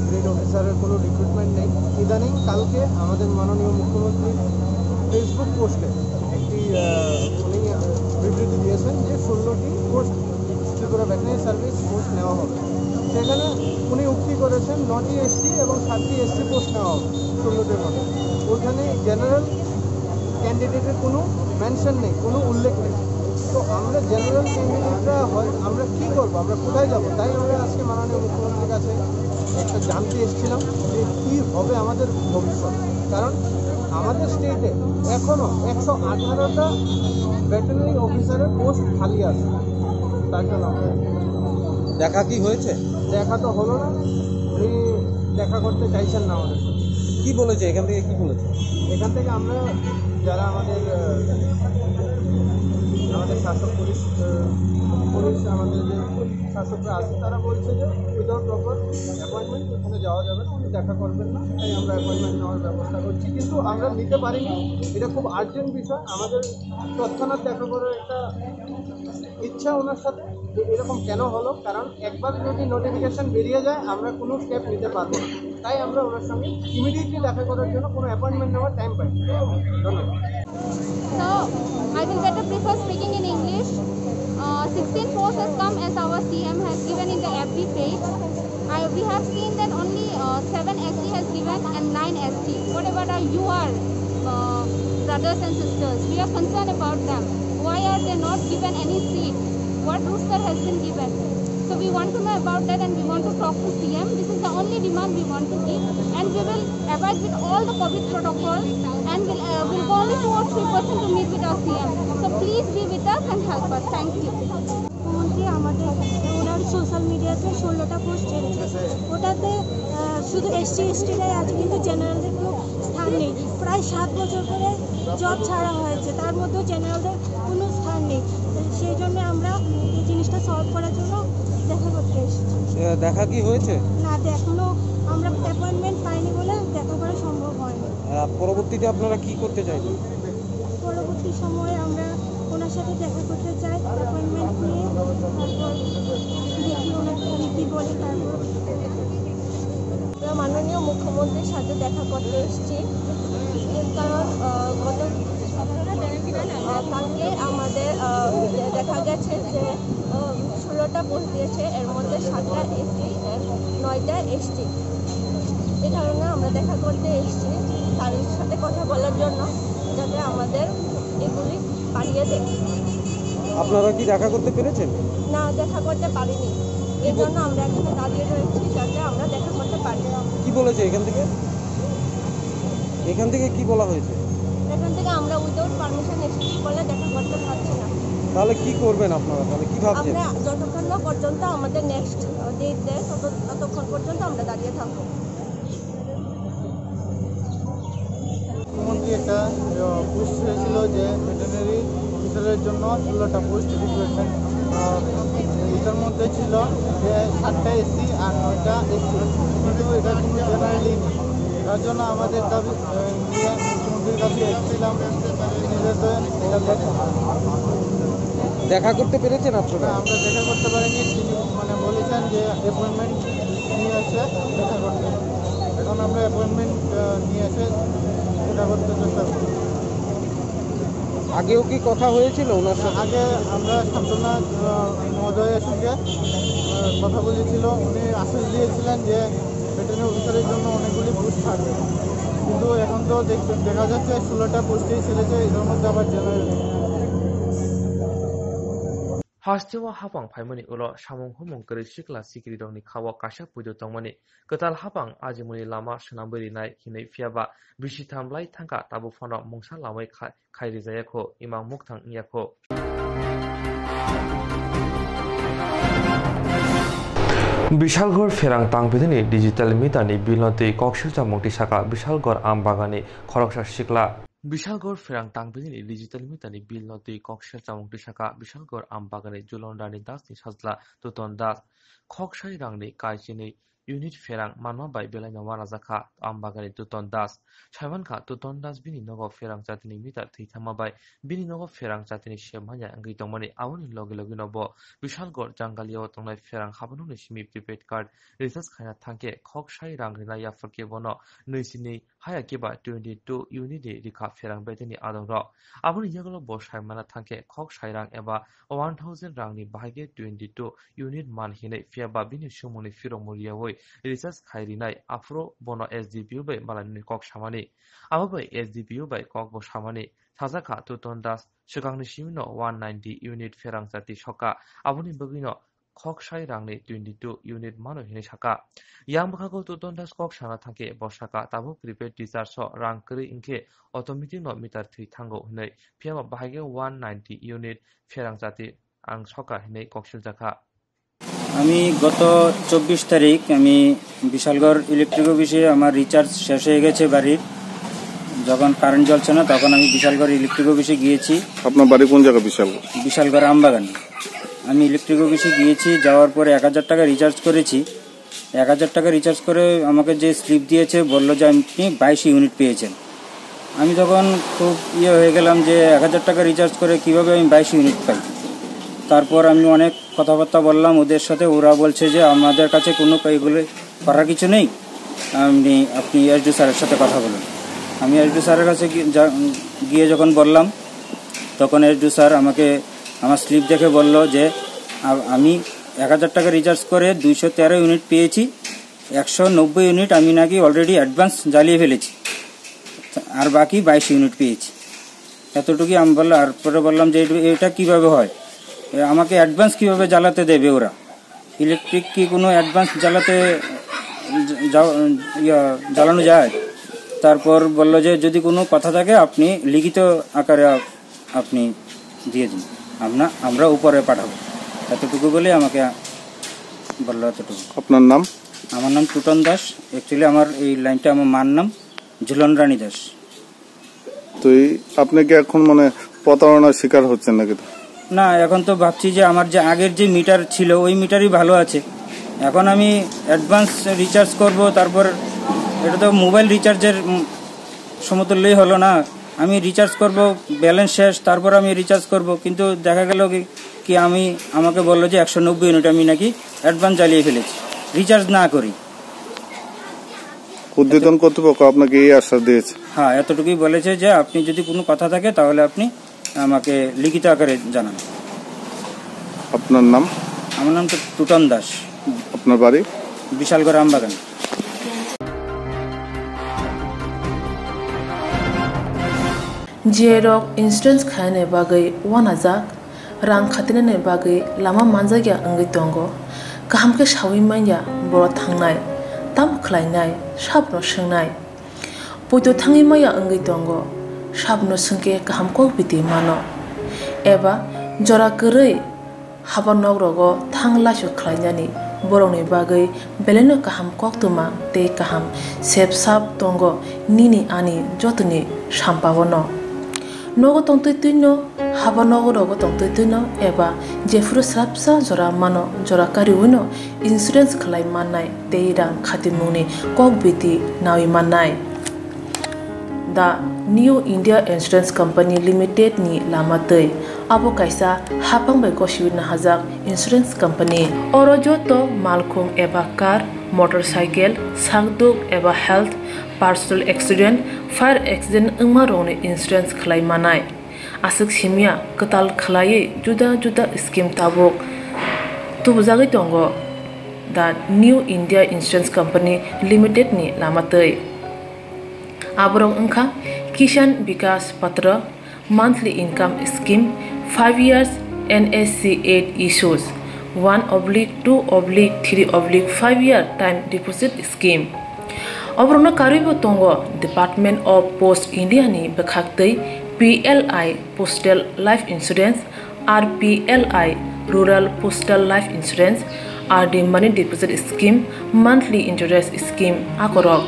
গ্রেড অফিসারের কোনো রিক্রুটমেন্ট নেই। ইদানিং কালকে আমাদের মাননীয় মুখ্যমন্ত্রী ফেসবুক পোস্টে একটি, আহ, উনি বিবৃতি দিয়েছেন যে ষোলোটি পোস্ট ত্রিপুরা ভেটেরিনারি সার্ভিস পোস্ট নেওয়া হবে। সেখানে উনি উক্তি করেছেন নটি এসটি এবং সাতটি এসসি পোস্ট নেওয়া হবে ষোলোটির মধ্যে। ওখানে জেনারেল ক্যান্ডিডেটের কোনো মেনশন নেই, কোনো উল্লেখ নেই। তো আমরা জেনারেল ক্যান্ডিডেটরা হয় আমরা কী করবো, আমরা কোথায় যাবো? তাই আমরা আজকে মাননীয় মুখ্যমন্ত্রীর কাছে একটা জানতে এসেছিলাম যে কী হবে আমাদের ভবিষ্যৎ। কারণ আমাদের স্টেটে এখনও একশো আঠারোটা ভেটেরিনারি অফিসারের পোস্ট খালি আছে। তার জন্য আমরা দেখা কি হয়েছে? দেখা তো হলো না, উনি দেখা করতে চাইছেন না আমাদের সাথে। কি বলেছে এখান থেকে, কি বলেছে? এখান থেকে আমরা যারা আমাদের, আহ, আমাদের শাসক পুলিশ, আহ, পুলিশ আমাদের যে শাসকরা আছে, তারা বলছে যে উইদাউট প্রপার অ্যাপয়েন্টমেন্ট ওখানে যাওয়া যাবে না, উনি দেখা করবেন না, তাই আমরা অ্যাপয়েন্টমেন্ট নেওয়ার ব্যবস্থা করছি, কিন্তু আমরা নিতে পারিনি। এটা খুব আর্জেন্ট বিষয়, আমাদের তৎক্ষণাৎ দেখা করার একটা ইচ্ছা ওনার সাথে যে এরকম কেন হলো, কারণ একবার যদি নোটিফিকেশন বেরিয়ে যায় আমরা কোনো স্টেপ নিতে পারবো না। তাই আমরা ওনার সঙ্গে ইমিডিয়েটলি দেখা করার জন্য কোনো অ্যাপয়েন্টমেন্ট নেওয়ার টাইম পাই না। ধন্যবাদ। So, I will better prefer speaking in English. Uh, sixteen posts has come as our C M has given in the F B page. I, we have seen that only, uh, seven S T has given and nine S T. What about our, your, uh, brothers and sisters? We are concerned about them. Why are they not given any seat? What roster has been given? So we want to know about that and we want to talk to C M. This is the only demand we want to give, and we will abide with all the COVID protocol and will, uh, will go only two or three percent to meet with our C M. So please be with us and help us. Thank you. মুখ্যমন্ত্রী আমাদের, ওনার সোশ্যাল মিডিয়াতে ষোলোটা পোস্ট ছেড়েছে। ওটাতে, আহ, শুধু এসসি এসটিরাই আছে, কিন্তু জেনারেলদের কোনো স্থান নেই। প্রায় সাত বছর ধরে জব ছাড়া হয়েছে, তার মধ্যেও জেনারেলদের কোনো স্থান নেই। সেই জন্য আমরা এই জিনিসটা সলভ করার জন্য দেখা করতে এসেছি। এ, দেখা কি হয়েছে? না, এখনো আমরা অ্যাপয়েন্টমেন্ট পাইনি বলে দেখা করা সম্ভব হয়নি। আহ, পরবর্তীতে আপনারা কি করতে চাইবেন? পরবর্তী সময়ে আমরা ওনার সাথে দেখা করতে চাই, অ্যাপয়েন্টমেন্ট নিয়ে, তারপর দেখি ওনার কি কি বলে, তারপর। আমরা মাননীয় মুখ্যমন্ত্রীর সাথে দেখা করতে এসেছি, কারণ, আহ, গত, আহ, কালকে আমাদের, আহ, দেখা গেছে যে, আহ, ষোলোটা পোস্ট দিয়েছে, এর মধ্যে সাতটা এসসি, নয়টা এসটি। এই কারণে আমরা দেখা করতে এসেছি তার সাথে কথা বলার জন্য, যাতে আমাদের এগুলি বাড়িয়ে দেয়। আপনারা কি দেখা করতে পেরেছেন? না, দেখা করতে পারিনি, এই জন্য আমরা এখানে দাঁড়িয়ে রয়েছি, যাতে আমরা দেখা করতে পারি। কি বলেছে এখান থেকে? এখান থেকে কি বলা হয়েছে? এখান থেকে আমরা উইদাউট পারমিশন এসেছি বলে দেখা করতে পারছি না। তাহলে কি করবেন আপনারা? তাহলে কি ভাবছেন? আমরা যতক্ষণ না পর্যন্ত আমাদের নেক্সট ডেট দেয়, তত-, ততক্ষণ পর্যন্ত আমরা দাঁড়িয়ে থাকবো। মুখ্যমন্ত্রী একটা, আহ, পোস্ট ছেড়েছিল যে ভেটেরিনারি অফিসারের জন্য ষোলোটা পোস্ট রিক্রুটমেন্ট, আহ, এটার মধ্যে ছিল যে সাতটা এসসি আর নয়টা এসটি, কিন্তু এটা কোনো জেনারেলি নেই। তার জন্য আমাদের দাবি, আহ, নিয়ে মুখ্যমন্ত্রীর কাছে এসেছিলাম, তিনি যেহেতু এটা দেখেন। দেখা করতে পেরেছেন আপনারা? না, আমরা দেখা করতে পারিনি। তিনি মানে বলেছেন যে অ্যাপয়েন্টমেন্ট নিয়ে এসে দেখা করতে। এখন আমরা অ্যাপয়েন্টমেন্ট, আহ, নিয়ে এসে দেখা করতে চেষ্টা করছি। আগেও কি কথা হয়েছিল ওনার সাথে? আগে আমরা শান্তনা, আহ, মহোদয়ের সঙ্গে, আহ, কথা বলেছিল। উনি আশ্বাস দিয়েছিলেন যে ভেটেরিনারি অফিসারের জন্য অনেকগুলি পোস্ট থাকবে, কিন্তু এখন তো দেখ-, দেখা যাচ্ছে ষোলোটা পোস্টেই ছেড়েছে, এটার মধ্যে আবার general. Hasteo hapang phaimani ulo samung humung kwrwi sikla sikrirokni khao kaisa puido tongmani kwtal hapang ajimoni lama swnamwi rinai hinwi, phiyaba bisi tham lai thangkha tabuk phano mungsa lamwi khai, khai rijayakho, imang mukthang wngya kho. Bishalgor Pherang Tangpidini digital media ni bill no twi kok silcham mung twi saka Bishalgor Aam Bagani khoroksa sikla. Bishalgor Pherang Tangpidini digital media ni bill no twi kok silcham mung twi saka Bishalgor Aam Bagani Julon Rani Das ni sajla Tuton Das. Khok sai rang ni kai chini unit pherang manma bai belaino uanajakha Ambagani Tuton Das. Saimankha, Tuton Das bini nogo pherang jatini meter thwi thangma bai bini nogo pherang jatini sep manya wngwi tongmani. Aboni loge logeno bo Bishalgarh Jangalia o tongnai pherang habanokni simi prepaid card recharge khaina thangkhe khok sai rang rina yapharkhe bono nwi sini haya khe ba twenty two unit ni rikha pherang betani adongrok. Aboni yagulo bo sai mana thangkhe khok sai rang eba one thousand rangni bahai khe twenty two unit man hinwi, phiya ba bini sumungni phirokmo riyaui recharge khai rinai, aphuru bono S D P O bai malainani kok samani. Abo bai S D P O bai kok bo samani. Sajakha Tuton Das swkangni simino one ninety unit pherang jati soka, aboni bagwino khok sai rangni twenty two unit mano hinwi saka. Yang bwkhago Tuton Das kok sana thangkhe bo saka, tabuk prepaid recharge o rang kwrwi wngkhe automatic no meter thwi thango hinwi, phiya ba bahai khe one ninety unit pherang jati ang soka hinwi kok siljakha. আমি গত চব্বিশ তারিখ আমি বিশালগড় ইলেকট্রিক অফিসে আমার রিচার্জ শেষ হয়ে গেছে বাড়ির। যখন কারেন্ট জ্বলছে না, তখন আমি বিশালগড় ইলেকট্রিক অফিসে গিয়েছি। আপনার বাড়ি কোন জায়গা? বিশালগড়। বিশালগড় আমবাগান। আমি ইলেকট্রিক অফিসে গিয়েছি, যাওয়ার পরে এক হাজার টাকা রিচার্জ করেছি। এক হাজার টাকা রিচার্জ করে আমাকে যে স্লিপ দিয়েছে, বললো যে আপনি বাইশ ইউনিট পেয়েছেন। আমি তখন খুব ইয়ে হয়ে গেলাম যে এক হাজার টাকা রিচার্জ করে কিভাবে আমি বাইশ ইউনিট পাই। তারপর আমি অনেক কথাবার্তা বললাম ওদের সাথে, ওরা বলছে যে আমাদের কাছে কোনো এগুলো করার কিছু নেই, আপনি, আপনি এসডিও স্যারের সাথে কথা বলুন। আমি এসডিও স্যারের কাছে গি-, যা-, গিয়ে যখন বললাম, তখন এসডিও স্যার আমাকে আমার স্লিপ দেখে বলল যে আ-, আমি এক হাজার টাকা রিচার্জ করে দুইশো তেরো ইউনিট পেয়েছি, একশো নব্বই ইউনিট আমি নাকি অলরেডি অ্যাডভান্স জ্বালিয়ে ফেলেছি, আর বাকি বাইশ ইউনিট পেয়েছি। এতটুকুই আমি বললাম। আর পরে বললাম যে এটা, এটা কিভাবে হয়, এ, আমাকে অ্যাডভান্স কিভাবে জ্বালাতে দেবে ওরা? ইলেকট্রিক কি কোনো অ্যাডভান্স জ্বালাতে যা-, ইয়া, জ্বালানো যায়? তারপর বলল যে যদি কোনো কথা থাকে আপনি লিখিত আকারে আপ-, আপনি দিয়ে দিন, আমরা, আমরা উপরে পাঠাবো। এতটুকু বলে আমাকে বললো এতটুকু। আপনার নাম? আমার নাম টুটন দাস। অ্যাকচুয়ালি আমার এই লাইনটা আমার মার নাম ঝুলন রানী দাস। তো এই আপনি কি এখন মানে প্রতারণার শিকার হচ্ছেন নাকি? না, এখন তো ভাবছি যে আমার যে আগের যে মিটার ছিল, ওই মিটারই ভালো আছে। এখন আমি অ্যাডভান্স রিচার্জ করব, তারপর এটা তো মোবাইল রিচার্জের, উম, সমতুল্যই হলো না। আমি রিচার্জ করব, ব্যালেন্স শেষ, তারপর আমি রিচার্জ করব, কিন্তু দেখা গেল কি, কি আমি, আমাকে বললো যে একশো নব্বই ইউনিট আমি নাকি অ্যাডভান্স জ্বালিয়ে ফেলেছি, রিচার্জ না করি। ঊর্ধ্বতন কর্তৃপক্ষ আপনাকে এই আশ্বাস দিয়েছে? হ্যাঁ, এতটুকুই বলেছে যে আপনি যদি কোনো কথা থাকে তাহলে আপনি আমাকে লিখিত আকারে জানান। আপনার নাম? আমার নাম তো টুটন দাস। আপনার বাড়ি? বিশালগড় আমবাগান। J rok insurance khaina bagwi uanajak, rang khatinani bagwi lama manjakya wngwi tongo. Kaham khe saui manya borok thangnai, tamo khlainai, sabono swngnai. Poito thangwi maya wngwi tongo, sabono swngkhe kaham kok biti mano. Eba jora kwrwi haba nok rogo thang laisu khlainani borokni bagwi belaino kaham koktwma tei kaham sep sap tongo nini ani jotoni sampaono. Nogo tongtwi twino, haba nogo rogo tongtwi twino eba jephuru swrapsa jora mano, jora kariwino insurance khlai mannai tei rang khatimungni kok biti nawi mannai. The New India Insurance Company Limited ni lama twi. Abo kaisa haphang bai gosiwi nahajak insurance company. Oro joto malkhung eba car, motorcycle, sakduk eba health, personal accident, fire accident wngma rokni insurance khlai manai. Aswk simya kwtal khlaiwi juda juda scheme tabuk tubujagwi tongo the New India Insurance Company Limited ni lama twi. Aborok wngkha Kisan Vikas Patra, monthly income scheme, five years N S C eight issues, one oblique two oblique three oblique five year time deposit scheme. Oborokno karwibo tongo Department of Post India ni bwkhaktwi P L I Postal Life Insurance, R P L I Rural Postal Life Insurance, R D Money Deposit Scheme, Monthly Interest Scheme akorok.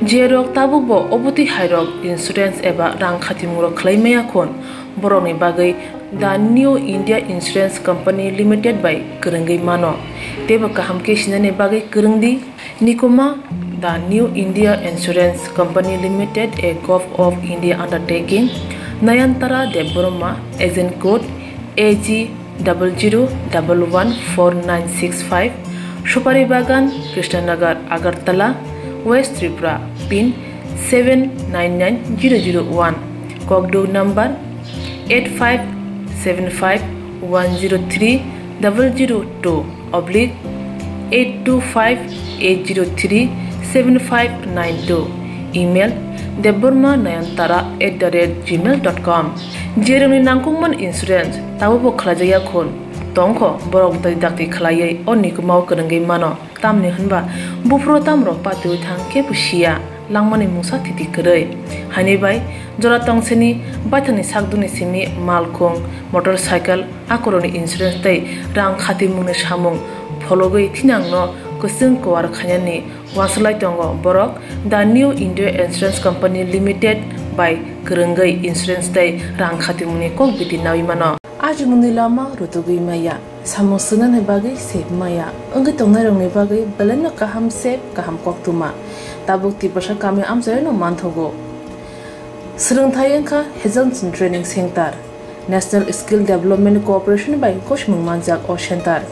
Jerok tabukbo obotwi hairok insurance eba rang khatimungrok khlai maya khun, borokni bagwi The New India Insurance Company Limited bai kwrwngwi mano. Teibo kaham khe sinani bagwi kwrwng di. Nikuma, The New India Insurance Company Limited, a Govt of India undertaking. Nayantara Debbarma, agent code A G double zero double one four nine six five, Supari Bagan, Krishnanagar, Agartala, West Tripura, pin seven nine nine zero zero one, kokduk number eight five seven five one zero three double zero two oblique eight two five eight zero three seven five nine two, email debbarma nayantara at the rate gmail dot com. Jerwngni nangkukmani insurance tabukbo khlaijakya khun tongkho, borok dakti dakti khlaiwi o nikumao kwrwngwi mano. Tamni hwnba buphuru tamrok patiwi thang kebo siya, langmani mungsa thiti kwrwi. Haini bai jora tongsini baithangni sakdukni simi malkhung, motorcycle, akorokni insurance tei rang khatimungni samung phologwi thinangno kwchwng kuar khainani uansuk lai tongo borok. The New India Insurance Company Limited bai kwrwngwi insurance tei rang khatimungni kok biti naui mano. Ajimungni lama rutugwi maya, samung swngnani bagwi sep maya, wngwi tongnairokni bagwi belaino kaham sep, kaham koktwma. Tabuk Tiprasa kami amchairokno manthogo. Swrwngthai wngkha Hazelson Training Center, National Skill Development Corporation bai gosimung manjak o center.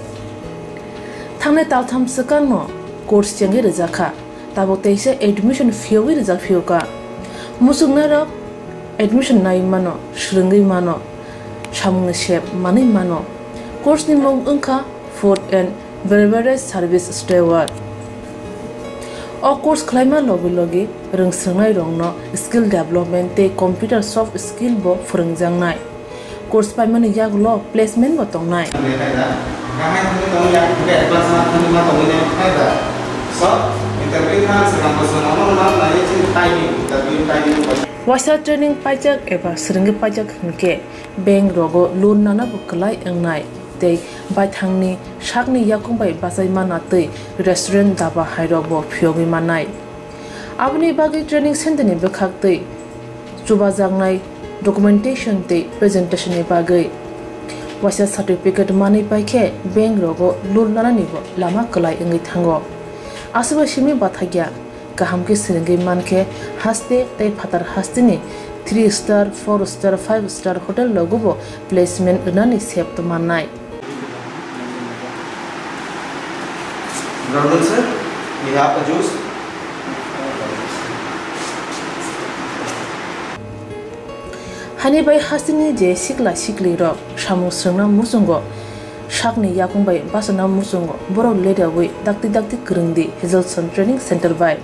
Thangnai taltham swkangno course chengwi rwjakha, tabuk teisa admission phiyogwi rwjak phiyokha. Muchungnairok admission nai mano, swrwngwi mano, samungni sep manwi mano. Course ni mung wngkha Food and Beverage Service Steward. O course khlaima logi logi rwngswrwngnairokno skill development tei computer soft skill bo phwrwngjaknai. Course paimani yagulo placement bo tongnai. Waisa training paijak eba swrwngwi paijak hwnkhe bank rogo loan nana bo kwlai wngnai tei baithangni sakni yakung bai bachai mana tei restaurant, daba hairok bo phiyogwi mannai. Aboni bagwi training center ni bwkhak tei chubajaknai documentation tei presentation ni bagwi waisa certificate manwi paikhe bank rogo loan nanani bo lama kwlai wngwi thango. Aswkbai simi bathakya, kaham khe swrwngwi mankhe haste tei phatar hasteni three star, four star, five star hotel rogo bo placement rwnani sep mannai. Good afternoon, sir. We have a juice. Hani bai hasteni je sikla sikli rok samung swrwngna muchungo, sakni yakung bai bachana muchungo, borok leriawi dakti dakti kwrwng di Hazelson Training Center bai.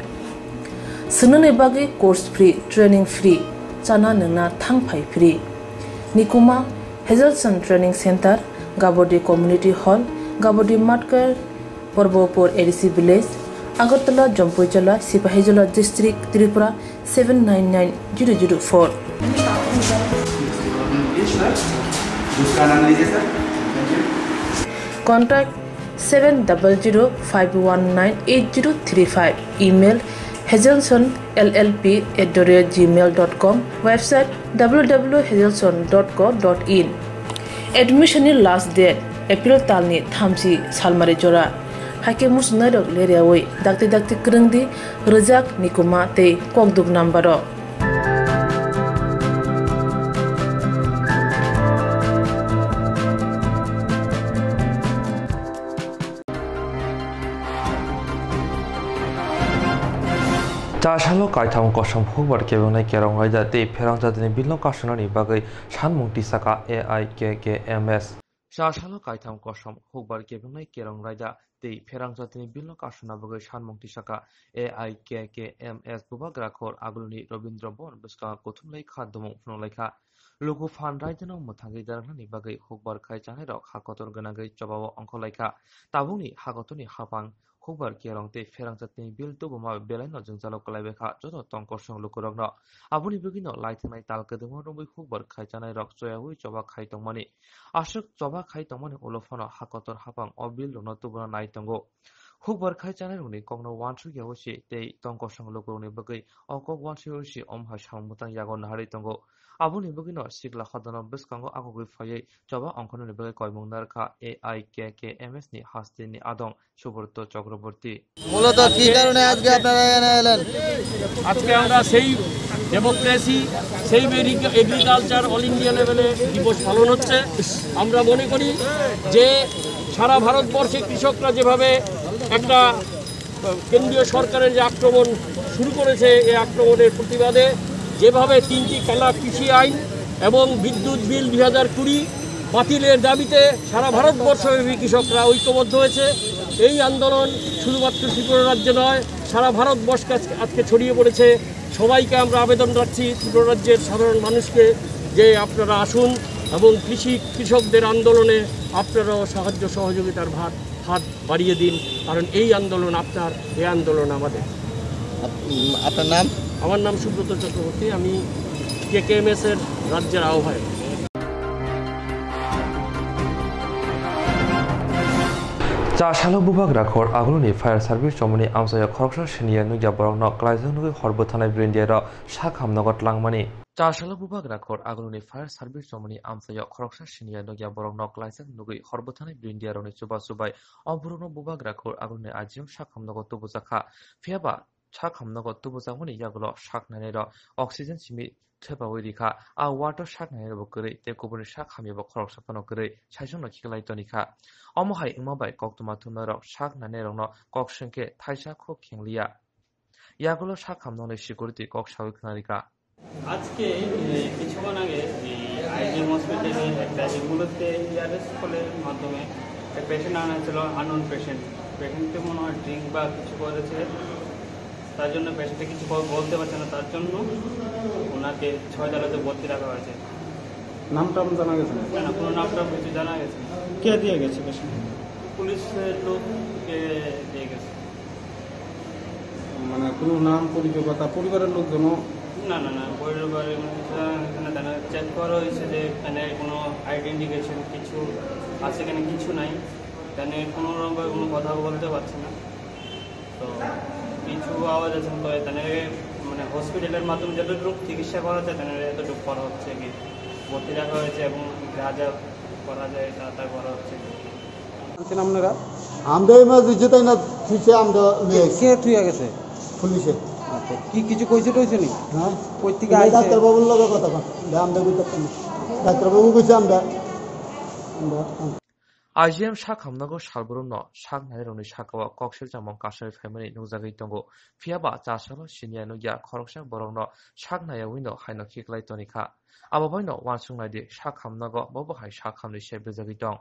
Swngnani bagwi course free, training free, chana nwngna thang phai free. Nikuma, Hazelson Training Center, Gabodi Community Hall, Gabodi Matkar, Porbopur A D C Village, Agartala, Jampuijala, Sipahijola District, Tripura seven nine nine zero zero four. Contact seven double zero five one nine eight zero three five. Email hazelson L L P at the rate gmail dot com. Website W W W hazelson dot co dot in. Admission ni last date April talni thamchi salmari jora. Haikhe muchungnairok leriawi dakti dakti kwrwng di, rwjak, nikuma tei kokduk number o. Chasalo kaitham kosom hukbar kebengnai kerong raida tei pherang jatini bilno kasunani bagwi sanmung tisaka A I K K M S. Chasalo kaitham kosom hukbar kebengnai kerong raida tei pherang jatini bilno kasuna bagwi sanmung tisaka A I K K M S bubagra khor agulni Robindra Bhavan bwskango kuthumlai kha, dumung phunukhlai kha. Luku phan raidano mwthangwi daragnani bagwi hukbar khai chanairok ha kotor gwnangwi chobao ongkhorlai kha. Tabukni ha kotorni hapang hukbar kerong tei pherang jatini bil tubuma belaino jwngjalo kwlaibai kha joto tongkosong lukurokno. Aboni bagwino lai thangnai tal kwdwngma romwi hukbar khai chanairok choyaui choba khai tongmani. Aswk choba khai tongmani ulo phano ha kotor hapang o bil rokno tubuna nai tongo. Hukbar khai chanairokni kokno uansuk yaui se tei tongkosong lukurokni bagwi o kok uansuk yaui se omo hai samung mwtang yago naharwi tongo. Aboni bagwino sikla hodano bwskango agugwi phaiwi choba ongkhornani bagwi koimung narwkha A I K K M S ni hasteni adong Subroto Chakraborty. মূলত কি কারণে আজকে আপনারা এখানে এলেন? আজকে আমরা সেই ডেমোক্রেসি, সেই এগ্রিকালচার অল ইন্ডিয়া লেভেলে দিবস পালন হচ্ছে। আমরা মনে করি যে সারা ভারতবর্ষে কৃষকরা যেভাবে একটা কেন্দ্রীয় সরকারের যে আক্রমণ শুরু করেছে, এই আক্রমণের প্রতিবাদে যেভাবে তিনটি কালা কৃষি আইন এবং বিদ্যুৎ বিল দুই হাজার কুড়ি বাতিলের দাবিতে সারা ভারতবর্ষব্যাপী কৃষকরা ঐক্যবদ্ধ হয়েছে। এই আন্দোলন শুধুমাত্র ত্রিপুরা রাজ্যে নয়, সারা ভারতবর্ষে আজকে, আজকে ছড়িয়ে পড়েছে। সবাইকে আমরা আবেদন রাখছি, ত্রিপুরা রাজ্যের সাধারণ মানুষকে, যে আপনারা আসুন এবং কৃষি, কৃষকদের আন্দোলনে আপনারাও সাহায্য সহযোগিতার ভাত, হাত বাড়িয়ে দিন, কারণ এই আন্দোলন আপনার, এই আন্দোলন আমাদের। আপ-, উম, আপনার নাম? আমার নাম সুব্রত চক্রবর্তী, আমি কেকেএমএস এর রাজ্যের আহ্বায়ক। Chasalo bubagra khor aguluni fire service chomani amchaio khoroksa seniya nukya borokno klaijak nugwi hor bwthanai brindiaro sak hamnogo tlangmani. Chasalo bubagra khor aguluni fire service chomani amchaio khoroksa seniya nukya borokno klaijak nugwi hor bwthanai brindiarokni chubachu bai o borokno bubagra khor aguluni ajio sak hamnogo tubujakha. Phiyaba sak hamnogo tubujakmani yagulo sak nainairok oxygen simi thepaui rikha. A ward o sak nainairokbo kwrwi tei kubuni sak hamyabo khoroksa phano kwrwi saisongno khiklai tonikha. Omo hai wngma bai koktwma thumnairok sak nainairokno kok swngkhe thaisa khuk khengliya. Yagulo sak hamnokni security kok saui khwnarikha. আজকে, এ, কিছুক্ষণ আগে এই আইজিএম হসপিটালে একটা অ্যাম্বুলেন্সে ইআরএস কলের মাধ্যমে একটা পেশেন্ট আনা হয়েছিল, আননোন পেশেন্ট। পেশেন্টকে মনে হয় ড্রিঙ্ক বা কিছু করেছে, তার জন্য পেশেন্টে কিছু ব-, বলতে পারছে না, তার জন্য ওনাকে ছয় তলাতে ভর্তি রাখা হয়েছে। নাম টাম জানা গেছে না? না, না, কোনো নাম টাম কিছু জানা গেছে না। কে দিয়ে গেছে পেশেন্ট? পুলিশের লোককে দিয়ে গেছে। মানে কোনো নাম পরিচয় বা তার পরিবারের লোকজনও? না, না, না, পরিবারের লোকজন এখানে তারা চেক করা হয়েছে যে এখানে কোনো আইডেন্টিফিকেশন কিছু আছে কিনা, কিছু নাই। এখানে কোনো রকম কোনো কথা বলতে পারছে না। তো কিছু আওয়াজ আছে, তো এখানে মানে হসপিটালের মাধ্যমে যতটুকু চিকিৎসা করা যায়, এখানে এতটুকু করা হচ্ছে কি, ভর্তি রাখা হয়েছে এবং যা যা করা যায় তা তা করা হচ্ছে কি। আনছেন আপনারা? আমরা ইমার্জেন্সি তাই না, থুইছে আমরা লয়ে কে, আইছি। কে থুইয়া গেছে? পুলিশে। আচ্ছা, কি কিছু কইছে টইছে নি? হ্যাঁ? কই থেকে এই আইছে? ডাক্তারবাবুর লগে কথা কন। আমরা কইতে পারি না। ডাক্তারবাবু কইছে আমরা, আমরা I G M sak hamnago salbrumno sak nairokni sakao kok sirjakmung kasari phaimani nukjagwi tongo. Phiyaba chasalo siniya nukya khoroksa borokno sak nayawino haino khiklai tonikha. Abo baino uansuk naidi sak hamnago bobo hai sak hamni se bwjagwi tong.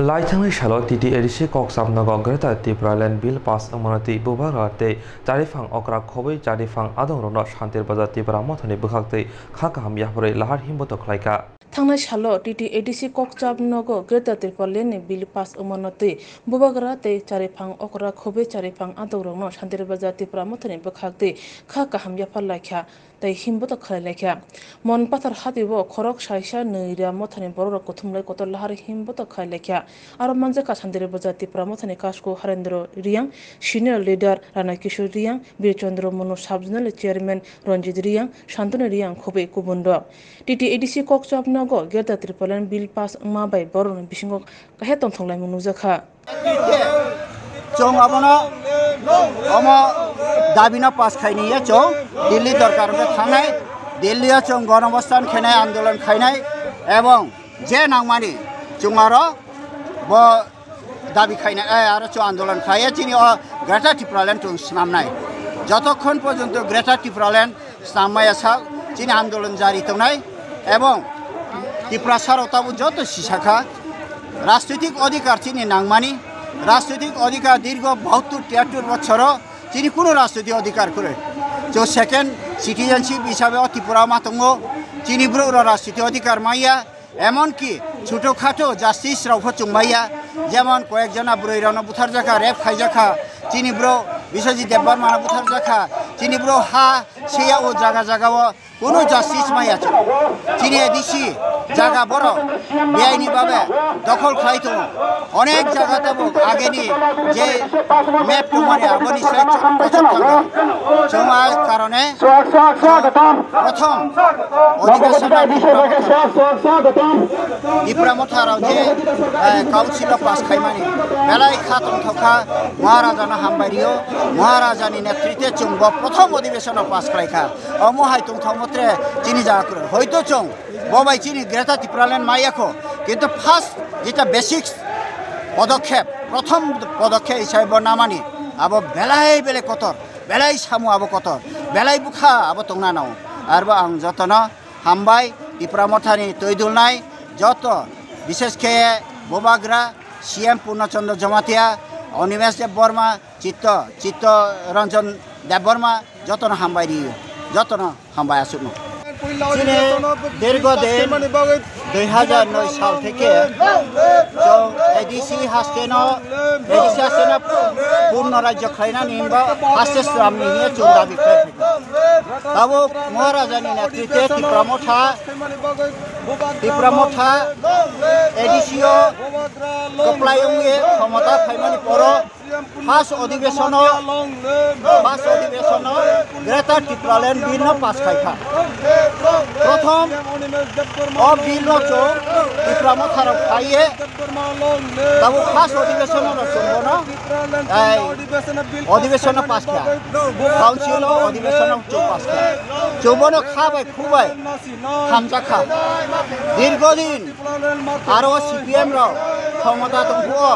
Laithangnai salo T T A D C kokchap nogo Greater Tipraland Bill pass wngmano twi bubagra tei chariphang okra khobwi chariphang adongrokno Santir Bajar Tipra Mothani bwkhaktwi kha kaham yapharwi lahar himboto khlaikha. Thangnai salo T T A D C kokchap nogo Greater Tipraland ni Bill pass wngmano twi bubagra tei chariphang okra khobwi chariphang adongrokno Santir Bajar Tipra Mothani bwkhaktwi kha kaham yaphar laikha. Tei himboto khlai laikha. Mon Pathar hati o khorok saisa nwi ra mothani borok rok kuthumlai kotor lahar himboto khlai laikha. Aro manjakha Santir Bajar Tipra Mothani Kasku Harendra Reang, Senior Leader Rana Kishore Reang, Bir Chandra Manu Sub Zonal Chairman Ranjit Reang, Santanu Reang khobwi kubun rok. T T A D C kokchap nogo Greater Tipraland Bill pass wngma bai borok ni bisingo kaisa tongthok laimung nukjakha. Chwng abono omo dabino pass khaini ya chwng Delhi dorkar hwnkhe thangnai, Delhi o chwng gonobostan khainai, andolon khainai ebong je nangmani chwng aro bo dabi khainai, eh, aro chwng andolon khaiya chini o Greater Tipraland chwng swnamnai. Jotokhon porjonto Greater Tipraland Swnam maya sak chini andolon jari tongnai ebong Tiprasa rok tabuk joto sisakha rajnoitik odhikar chini nangmani, rajnoitik odhikar dirgo bahattor tiyattor bochoro chini kuno rajnoitik odhikar kwrwi. Chwng second citizenship hisabe o Tripura ma tongo, chini borok rok rajnoitik odhikar maya. Emonki chuto khato justice rok pho chwng maya, jemon koyek jona bwrwi rokno butharjakha, rape khaijakha, chini bro Biswajit Debbarma no butharjakha, chini bro ha seya o jaga jaga o Kuno justice maya chwng. Chini A D C jaga borok beaini babe dokhol khlai tongo. Onek jaga tabuk ageni je map tongmani aboni se kochok thangkha. Chwng a karone prothom odhikeshon Tipra Motha rok je, eh, council o pass khaimani belai kha tongthok kha. Maharaja no hambai rio, Maharaja ni netritwe chwng bo prothom odhikeshon o pass khlai kha. Omo hai tongthok motre chini jaga kwrwi. Hoito chwng bo bai chini Greater Tipraland maya kho, kintu first jeta basic podokhep, prothom podokhep hisabe bo namani abo belai belai kotor, belai samo abo kotor, belai bukha abo tongna nao. Arbo ang jotono hambai, Tipra Mothani twi dulnai joto, bishesh khe Bubagra, C M Purno Chandra Jamatia, Animesh Debbarma, Chitto, Chitto Ranjan Debbarma, jotono hambai rio, jotono hambai asukno. Chini dirgo din dui hajar noi sal theke chwng A D C hasteno, A D C hasteno purno rajyo khlainani hinba haste sramni hiye chwng dabi khlai phaikha. Tabuk Maharajani netritwe Tipra Motha, Tipra Motha A D C o kwplai wngwi khomota phaimani poro first odhikeshono, first odhikeshono Greater Tipraland Bill no pass khai kha. Prothom o bill no chwng Tipra Motha rok phaiye, tabuk first odhikeshono no chwng bono, ei, odhikeshono pass kha. Council o odhikeshono chwng pass kha. Chwng bono kha bai khu bai hamjak kha. Dirgo din aro C P M rok khomota tongphuo.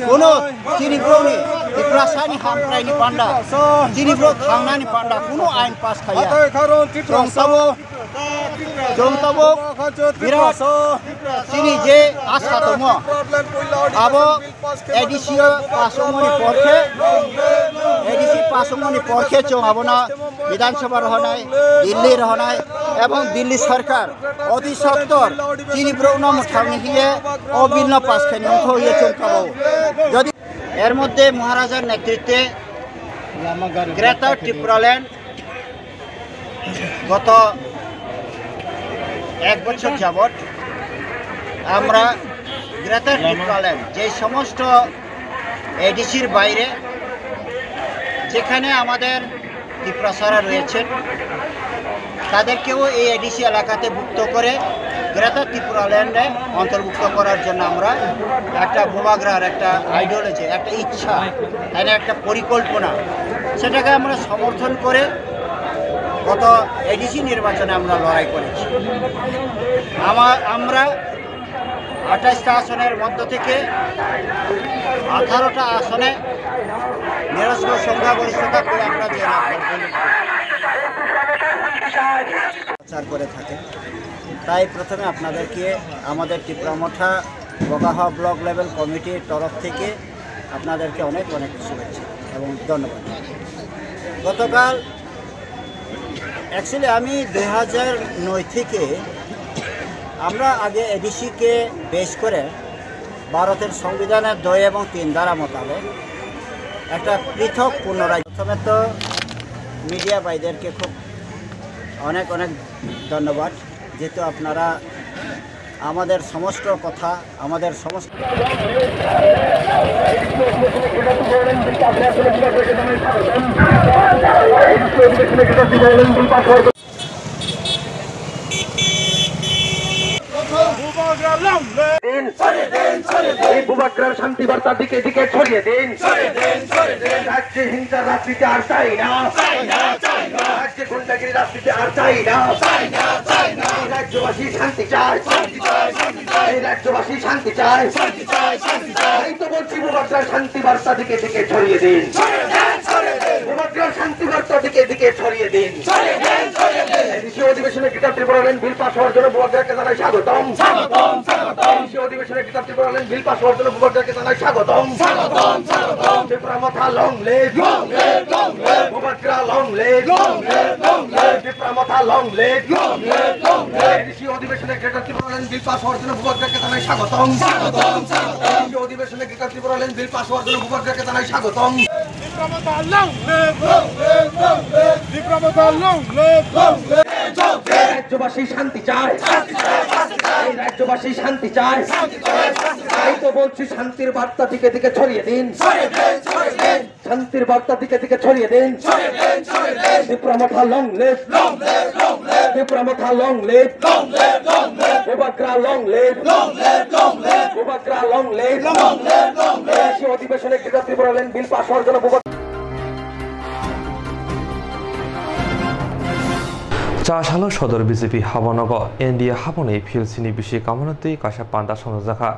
Kuno chini borokni Tiprasani hamkraini panda, chini borok thangnani panda kuno ain pass khaiya. Chwng tabuk, chwng tabuk birat chini je asa tongo, abo A D C o pass wngmani porkhe, A D C pass wngmani porkhe chwng abono Bidhan Sabha rohonai, Delhi rohonai, ebong Delhi sarkar oti sottor chini borokno mwthangni hiye o bill no pass khaini wngkha hiye chwng kabao. Jodi er moddhe Maharajar netritwe Greater Tipraland গত এক বছর যাবত আমরা গ্রেটার টিপ্রাল্যান্ড যে সমস্ত এডিসির বাইরে যেখানে আমাদের তিপ্রাসারা রয়েছেন, তাদেরকেও এই এডিসি এলাকাতে ভুক্ত করে গ্রেটার ত্রিপুরাল্যান্ডে অন্তর্ভুক্ত করার জন্য আমরা একটা বুবাগ্রার একটা আইডিওলজি, একটা ইচ্ছা, মানে একটা পরিকল্পনা, সেটাকে আমরা সমর্থন করে গত এডিসি নির্বাচনে আমরা লড়াই করেছি। আমার, আমরা আঠাশটা আসনের মধ্য থেকে আঠারোটা আসনে নিরস্ব সংখ্যাগরিষ্ঠতা পেয়ে আমরা জয়লাভ করি। প্রচার করে থাকে। তাই প্রথমে আপনাদেরকে আমাদের টিপ্রামথা বগাহা ব্লক লেভেল কমিটির তরফ থেকে আপনাদেরকে অনেক অনেক শুভেচ্ছা এবং ধন্যবাদ। গতকাল অ্যাকচুয়ালি আমি দুই হাজার নয় থেকে আমরা আগে এডিসিকে বেস করে ভারতের সংবিধানের দুই এবং তিন ধারা মোতাবেক একটা পৃথক পুনরায়, প্রথমে তো মিডিয়া ভাইদেরকে খুব অনেক অনেক ধন্যবাদ, যেহেতু আপনারা আমাদের সমস্ত কথা, আমাদের সমস্ত দিন। এই বুবাগ্রার শান্তি বার্তা দিকে দিকে ছড়িয়ে দিন। রাজ্যে হিংসার রাজনীতি আর চাই না। রাজ্যে গুন্ডাগিরি রাজনীতি আর চাই না। এই রাজ্যবাসী শান্তি চায়। এই রাজ্যবাসী শান্তি চায়। তাই তো বলছি, বুবাগ্রার শান্তি বার্তা দিকে দিকে ছড়িয়ে দিন। বুবাগ্রার শান্তি বার্তা দিকে দিকে ছড়িয়ে দিন। এডিসি অধিবেশনে গ্রেটার ত্রিপুরাল্যান্ড বিল পাস হওয়ার জন্য বুবাগ্রাকে জানাই স্বাগতম। এডিসি অধিবেশনে গ্রেটার ত্রিপুরাল্যান্ড বিল পাস হওয়ার জন্য বুবাগ্রাকে জানাই স্বাগতম। Tripura Motha long live। বুবাগ্রা long live। Tripura Motha long live। ADC অধিবেশনে গ্রেটার ত্রিপুরাল্যান্ড বিল পাস হওয়ার জন্য বুবাগ্রাকে জানাই স্বাগতম। এডিসি অধিবেশনে গ্রেটার ত্রিপুরাল্যান্ড বিল পাস হওয়ার জন্য বুবাগ্রাকে জানাই স্বাগতম। Tipra Motha long live! Long live, long live! Tipra Motha long live! Long live! রাজ্যবাসী শান্তি চায়। এই রাজ্যবাসী শান্তি চায়। এই তো বলছি, শান্তির বার্তা দিকে দিকে ছড়িয়ে দিন। শান্তির বার্তা দিকে দিকে ছড়িয়ে দিন। বিপ্রা মথা long live। বিপ্রা মথা long live। বুবাগ্রা long live। বুবাগ্রা long live। বিদেশি অধিবেশনে গ্রেটার ত্রিপুরা ল্যান্ড বিল পাস হওয়ার জন্য বুবাগ্রা Chasalo sodor B J P habonogo N D A haboni field sini bisi kamano tei kaisa panda songjakha.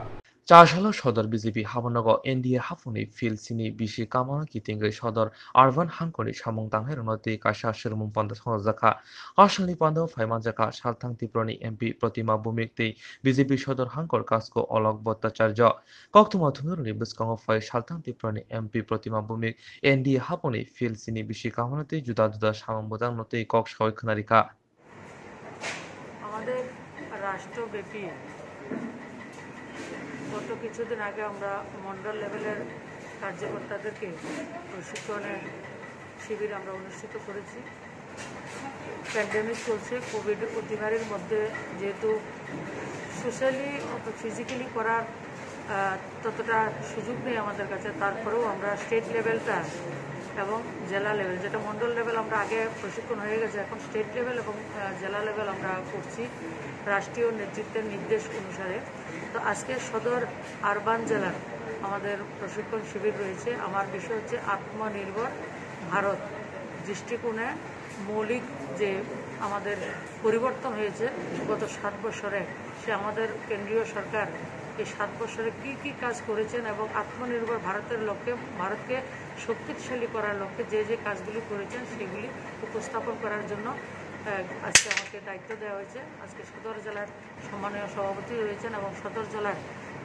Chasalo sodor B J P habonogo N D A haboni field sini bisi kamano kitingwi sodor urban hangkoni samung tangnairokno tei kaisa swrwngmung panda songjakha. Asalni pandao phaimanjakha salthang Tiprani M P Protima Bhumik tei B J P sodor hangkor kasko Olok Bhattacharya. Koktwma thumnarokni bwskango phai salthang Tiprani M P Protima Bhumik N D A haboni field sini bisi kamano tei juda juda samung bwtangno tei kok sawi khwnarikha. আমাদের রাষ্ট্রব্যাপী গত কিছুদিন আগে আমরা মণ্ডল লেভেলের কার্যকর্তাদেরকে প্রশিক্ষণের শিবির আমরা অনুষ্ঠিত করেছি। প্যান্ডেমিক চলছে, কোভিড অতিমারির মধ্যে যেহেতু সোশ্যালি অথবা ফিজিক্যালি করার আহ, ততটা সুযোগ নেই আমাদের কাছে। তারপরেও আমরা স্টেট লেভেলটা এবং জেলা লেভেল, যেটা মণ্ডল লেভেল আমরা আগে প্রশিক্ষণ হয়ে গেছে, এখন স্টেট লেভেল এবং, আহ, জেলা লেভেল আমরা করছি রাষ্ট্রীয় নেতৃত্বের নির্দেশ অনুসারে। তো আজকে সদর আরবান জেলার আমাদের প্রশিক্ষণ শিবির রয়েছে। আমার বিষয় হচ্ছে আত্মনির্ভর ভারত দৃষ্টিকোণে মৌলিক যে আমাদের পরিবর্তন হয়েছে গত সাত বছরে, সে আমাদের কেন্দ্রীয় সরকার এই সাত বছরে কি কি কাজ করেছেন এবং আত্মনির্ভর ভারতের লক্ষ্যে, ভারতকে শক্তিশালী করার লক্ষ্যে যে যে কাজগুলি করেছেন, সেগুলি উপস্থাপন করার জন্য, আহ, আজকে আমাকে দায়িত্ব দেওয়া হয়েছে। আজকে সদর জেলার সম্মানীয় সভাপতি রয়েছেন এবং সদর জেলার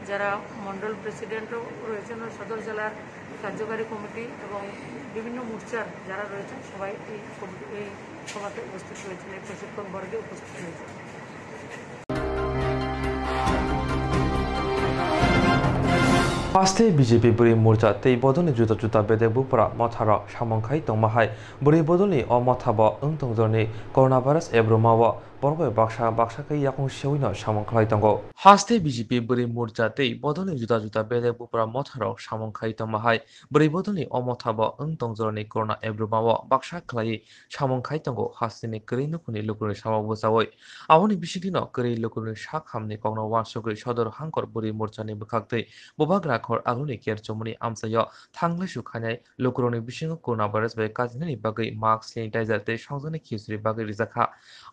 যারা মণ্ডল প্রেসিডেন্টও রয়েছেন ও সদর জেলার কার্যকারী কমিটি এবং বিভিন্ন মোর্চার যারা রয়েছেন, সবাই এই কমিটি, এই সভাতে উপস্থিত হয়েছেন, এই প্রশিক্ষণ বর্গে উপস্থিত হয়েছেন। Haste B J P bwrwi morcha tei bodolni juda juda bedek bupra motharok samung khai tongma hai bwrwi bodolni o mothabo wng tongjakni coronavirus ebromao borok bai baksa baksa khe yakung sewino samung khlai tongo. Haste B J P bwrwi morcha tei bodolni juda juda bedek bupra motharok samung khai tongma hai bwrwi bodolni o mothabo wng tongjakni corona ebromao baksa khlaiwi samung khai tongo hasteni kwrwi nukhungni lukurokni samung bwchaui. Aboni bisingtwino kwrwi lukurokni sak hamni kokno uansugwi sodor hangkor bwrwi morchani bwkhaktwi bubagra khor agulni ker chumuni amchaio thanglaisu khainai lukurokni bisingo coronavirus bai kajinani bagwi mask, sanitizer tei songjaknai khichuri bagwi rijakha.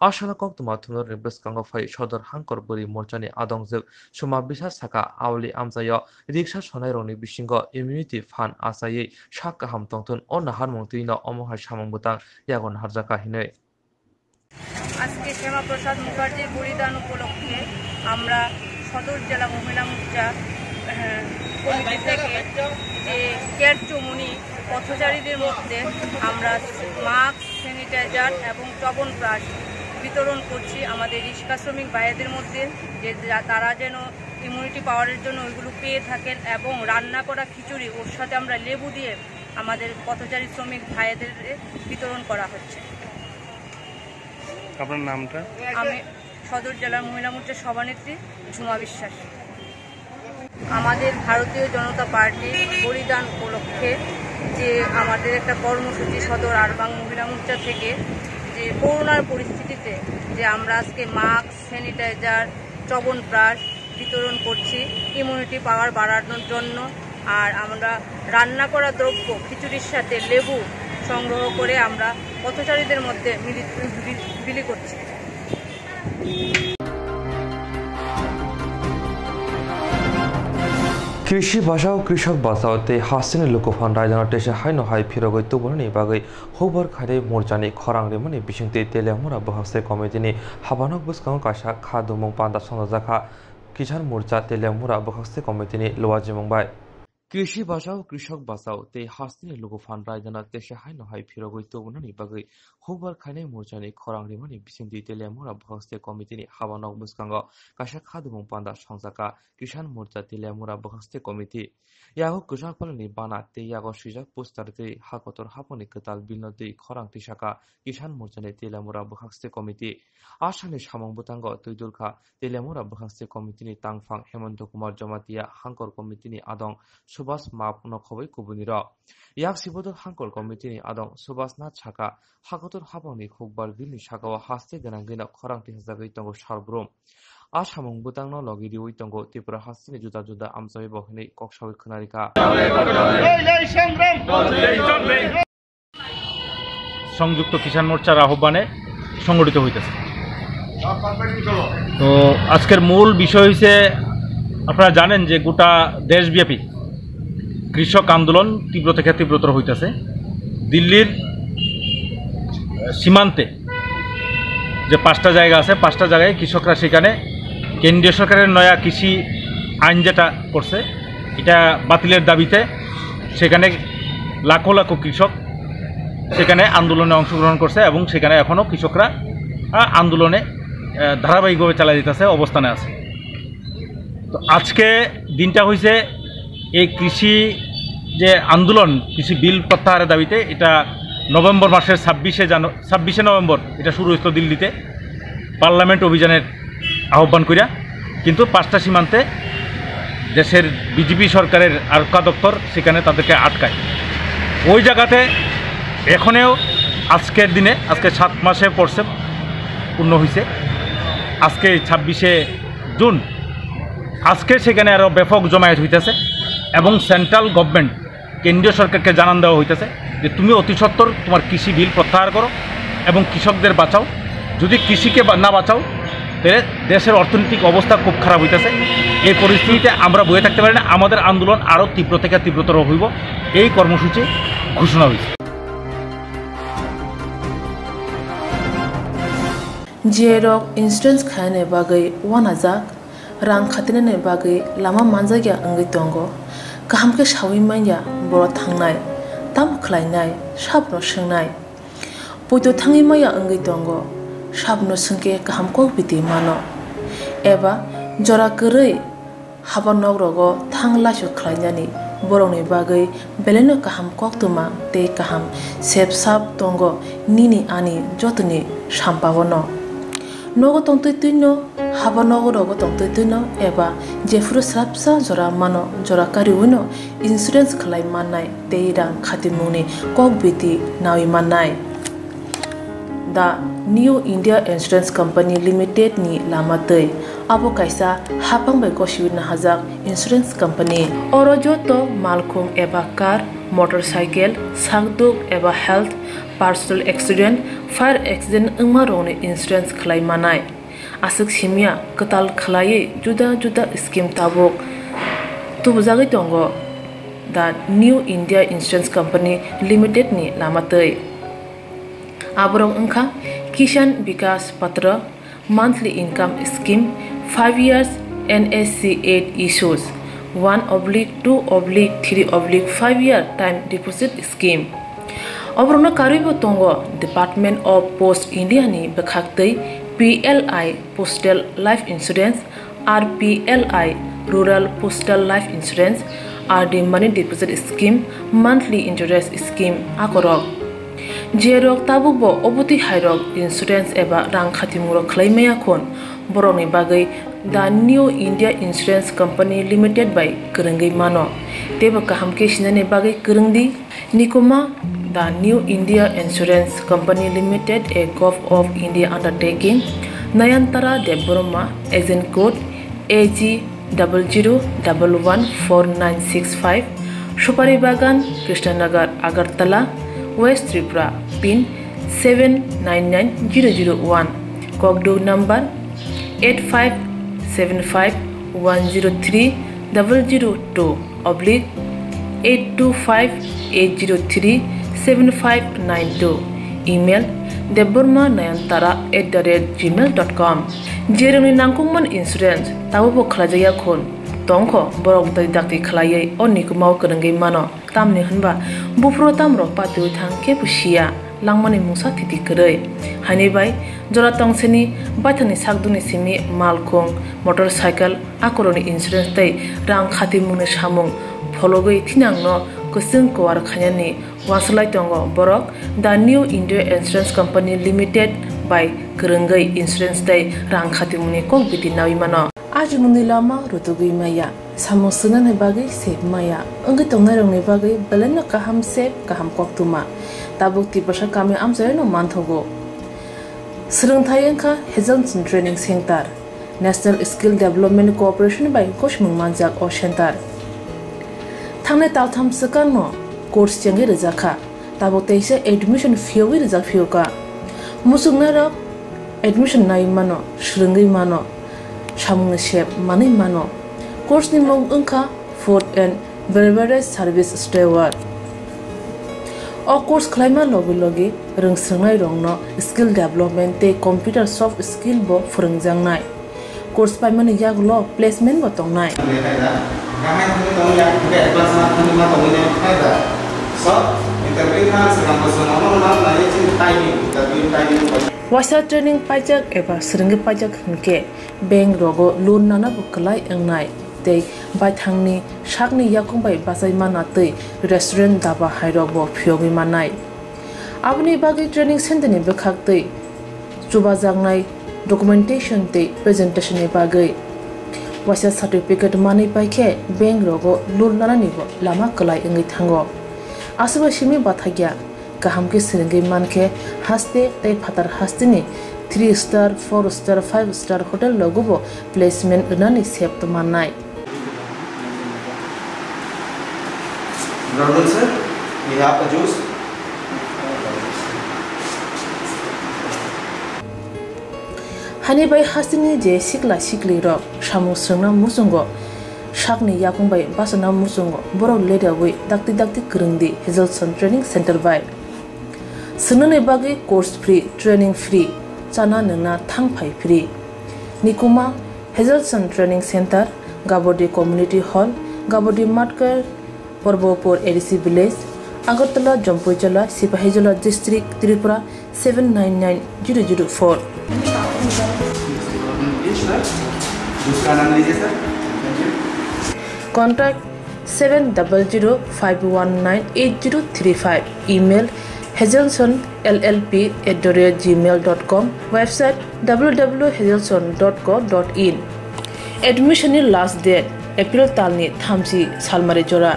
A salo koktwma thumnarokni bwskango phai sodor hangkor bwrwi morchani adongjwk Suma Biswas sakha, auli amchaio riksa sonairokni bisingo immunity phan achaiwi sak kaham tongthun, o naharmung twino omo hai samung bwtang yago naharjakha hinwi. আজকে শ্যামাপ্রসাদ মুখার্জির বলিদান উপলক্ষে আমরা সদর জেলা মহিলা মোর্চা, আহ, কমিটি থেকে যে কেয়ার চৌমুহনী পথচারীদের মধ্যে আমরা মাস্ক, স্যানিটাইজার এবং চ্যবনপ্রাশ বিতরণ করছি আমাদের রিক্সা শ্রমিক ভাইয়াদের মধ্যে, যে যা-, তারা যেন ইমিউনিটি পাওয়ারের জন্য ওইগুলো পেয়ে থাকেন এবং রান্না করা খিচুড়ি, ওর সাথে আমরা লেবু দিয়ে আমাদের পথচারী শ্রমিক ভাইদের বিতরণ করা হচ্ছে। আপনার নামটা? আমি সদর জেলার মহিলা মোর্চার সভানেত্রী ঝুমা বিশ্বাস। আমাদের ভারতীয় জনতা পার্টি বলিদান উপলক্ষে যে আমাদের একটা কর্মসূচি সদর আরবাং মহিলা মোর্চা থেকে, যে করোনার পরিস্থিতিতে যে আমরা আজকে মাস্ক, স্যানিটাইজার, চ্যবনপ্রাশ বিতরণ করছি ইমিউনিটি পাওয়ার বাড়ানোর জন্য। আর আমরা রান্না করা দ্রব্য খিচুড়ির সাথে লেবু সংগ্রহ করে আমরা পথচারীদের মধ্যে মিলি-, বিলি, বিলি করছি। Krishi bachao, krishok bachao tei hasteni lukuphan raidano teisa haino hai phirogwi tubunani bagwi hubor khainai morchani khorang rimani bisingtwi Teliamura bwkhakste komitini habanok bwskango kaisa kha dumung panda songjajakha Kisan Morcha Teliamura bwkhakste komitini luajimung bai. Krishi bachao, krishok bachao tei hasteni luku phan raidana teisa haino hai phirogwi tubunani bagwi hukbar khainai morchani khorang rimani bisingtwi Teliamura bwkhakste komitini habanok bwskango kaisa khadimung panda songjakha Kisan Morcha Teliamura bwkhakste komiti. Yago kwchak palani bana tei yago swijak poster tei ha kotor haphangni kwtal billno twi khorang tisakha Kisan Morchani Teliamura bwkhakste komiti. A salni samung bwtango twi dulkha Teliamura bwkhakste komitini tangphang Hemanta Kumar Jamatia, hangkor komitini adong Subhas Map nokhobwi kubunirok. Yak sibodor hangkor komitini adong Subhas Nath sakha, ha kotor haphangni hukbar billni sakao haste gwnangwino khorang tisajagwi tongo salbrum. A samung bwtangno logi riwi tongo Tripura hasteni juda juda amchawi bo hinwi kok sawi khwnarikha. সংযুক্ত কিষাণ মোর্চার আহ্বানে সংগঠিত হইতেছে। তো আজকের মূল বিষয় হইছে, আপনারা জানেন যে গোটা দেশব্যাপী কৃষক আন্দোলন তীব্র থেকে তীব্রতর হইতেছে। দিল্লির সীমান্তে যে পাঁচটা জায়গা আছে, পাঁচটা জায়গায় কৃষকরা সেখানে কেন্দ্রীয় সরকারের নয়া কৃষি আইন যেটা করছে, এটা বাতিলের দাবিতে সেখানে লাখো লাখো কৃষক সেখানে আন্দোলনে অংশগ্রহণ করছে এবং সেখানে এখনও কৃষকরা, আ, আন্দোলনে, আ, ধারাবাহিকভাবে চালিয়ে যেতেছে, অবস্থানে আছে। তো আজকে দিনটা হইছে এই কৃষি যে আন্দোলন, কৃষি বিল প্রত্যাহারের দাবিতে, এটা নভেম্বর মাসের ছাব্বিশে জানু-, ছাব্বিশে নভেম্বর এটা শুরু হয়েছিল দিল্লিতে পার্লামেন্ট অভিযানের আহ্বান করিয়া। কিন্তু পাঁচটা সীমান্তে দেশের বিজেপি সরকারের আরক্ষা দপ্তর সেখানে তাদেরকে আটকায়। ওই জায়গাতে এখনেও আজকের দিনে, আজকে সাত মাসে পড়ছে, পূর্ণ হইছে, আজকে ছাব্বিশে জুন, আজকে সেখানে আরো ব্যাপক জমায়েত হইতেছে এবং সেন্ট্রাল গভর্নমেন্ট, কেন্দ্রীয় সরকারকে জানান দেওয়া হইতেছে যে তুমি অতি সত্বর তোমার কৃষি বিল প্রত্যাহার করো এবং কৃষকদের বাঁচাও। যদি কৃষিকে বা-, না বাঁচাও, তাহলে দেশের অর্থনৈতিক অবস্থা খুব খারাপ হইতেছে। এই পরিস্থিতিতে আমরা বয়ে থাকতে পারি না, আমাদের আন্দোলন আরো তীব্র থেকে তীব্রতর হইব, এই কর্মসূচি ঘোষণা হয়েছে। Jerok insurance khainani bagwi uanajak, rang khatinani bagwi lama manjakya wngwi tongo. Kaham khe saui manya borok thangnai, tamo khlainai, sabno swngnai. Poito thangwi manya wngwi tongo, sabno swngkhe kaham kok biti mano. Eba jora kwrwi haba nok rogo thang laisu khlainani borokni bagwi belaino kaham koktwma tei kaham sep sap tongo nini ani jotoni sampao no. Nogo tongtwi twino, haba nogo rogo tongtwi twino eba jephuru swrapsa jora mano, jora kariwino insurance khlai mannai tei rang khatimungni kok biti naui mannai. The New India Insurance Company Limited ni lama twi. Abo kaisa haphang bai gosiwi nahajak insurance company. Oro joto malkhung eba car, motorcycle, sakduk eba health, personal accident, fire accident wngma rokni insurance khlai manai. Aswk simya kwtal khlaiwi juda juda scheme tabuk tubujagwi tongo The New India Insurance Company Limited ni lama twi. Aborok wngkha Kisan Vikas Patra, monthly income scheme, five years N S C eight issues, one oblique two oblique three oblique five year time deposit scheme. Oborokno karwibo tongo Department of Post India ni bwkhaktwi P L I Postal Life Insurance, R P L I Rural Postal Life Insurance, R D Money Deposit Scheme, Monthly Interest Scheme akorok. Jerok tabukbo obotwi hairok insurance eba rang khatimungrok khlai maya khun, borokni bagwi The New India Insurance Company Limited bai kwrwngwi mano. Teibo kaham khe sinani bagwi kwrwng di. Nikuma, The New India Insurance Company Limited, a Govt of India undertaking, Nayantara Debbarma, agent code A G double zero double one four nine six five, Supari Bagan, Krishnanagar, Agartala, West Tripura, pin seven nine nine zero zero one, Kokduk number eight five seven five one zero three double zero two oblique eight two five eight zero three seven five nine two. Email debbarma nayantara at the rate gmail dot com. Jerokni nangkukmani insurance tabukbo khlaijakya khun, Tongkho borok dakti dakti khlaiwi o nikumao kwrwngwi mano, tamni hwnba buphuru tamrok patiwi thang kebo siya, langmani mungsa thiti kwrwi. Haini bai jora tongseni baithangni sakdukni simi malkhung, motorcycle, akorokni insurance tei rang khatimungni samung phologwi thinangno kwchwng kuar khainani uansuk lai tongo borok The New India Insurance Company Limited bai kwrwngwi insurance tei rang khatimungni kok biti naui mano. Ajimungni lama rutugwi maya, samung swngnani bagwi sep maya, wngwi tongnairokni bagwi belaino kaham sep, kaham koktwma. Tabuk Tiprasa kami amchaino manthogo. Swrwngthai wngkha Hazelson Training Center, National Skill Development Corporation bai gosimung manjak o center. Thangnai taltham swkangno course chengwi rwjakha. Tabuk teisa admission phiyogwi rijak phiyokha. Muchungnairok admission naiwi mano, swrwngwi mano, samungni sep manwi mano. Course ni mung wngkha Food and Beverage Service Steward. O course khlaima logi logi rwngswrwngnairokno skill development tei computer soft skill bo phwrwngjaknai. Course paimani yagulo placement bo tongnai. Waisa training paijak eba swrwngwi paijak hwnkhe bank rogo loan nana bo kwlai wngnai tei baithangni sakni yakung bai bachai mana tei restaurant daba hairok bo phiyogwi mannai. Aboni bagwi training center ni bwkhak tei chubajaknai documentation tei presentation ni bagwi waisa certificate manwi paikhe bank rogo loan nanani bo lama kwlai wngwi thango. Aswkbai simi bathakya kaham khe swrwngwi mankhe haste tei phatar hasteni three star, four star, five star hotel rogo bo placement rwnani sep tongmannai. Brother sir, we have a juice. Hani bai hasteni je sikla sikli rok samung swrwngna muchungo, sakni yakung bai bachana muchungo, borok leriawi dakti dakti kwrwngdi Hazelson Training Center bai. Swngnani bagwi course free, training free, chana nwngna thang phai free. Nikuma Hazelson Training Center, Gabodi Community Hall, Gabodi Matkar, Porbopur A D C Village, Agartala, Jampuijala, Sipahijola District, Tripura seven nine nine zero zero four. दूसरा नाम लीजिए sir. Contact seven double zero five one nine eight zero three five. Email hazelson L L P at the rate gmail dot com. Website W W W hazelson dot co dot in. Admission ni last date April talni thamchi salmari jora.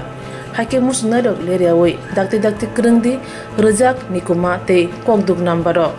Haikhe muchungnairok leriawi dakti dakti kwrwngdi rwjak nikuma tei kokduk number o.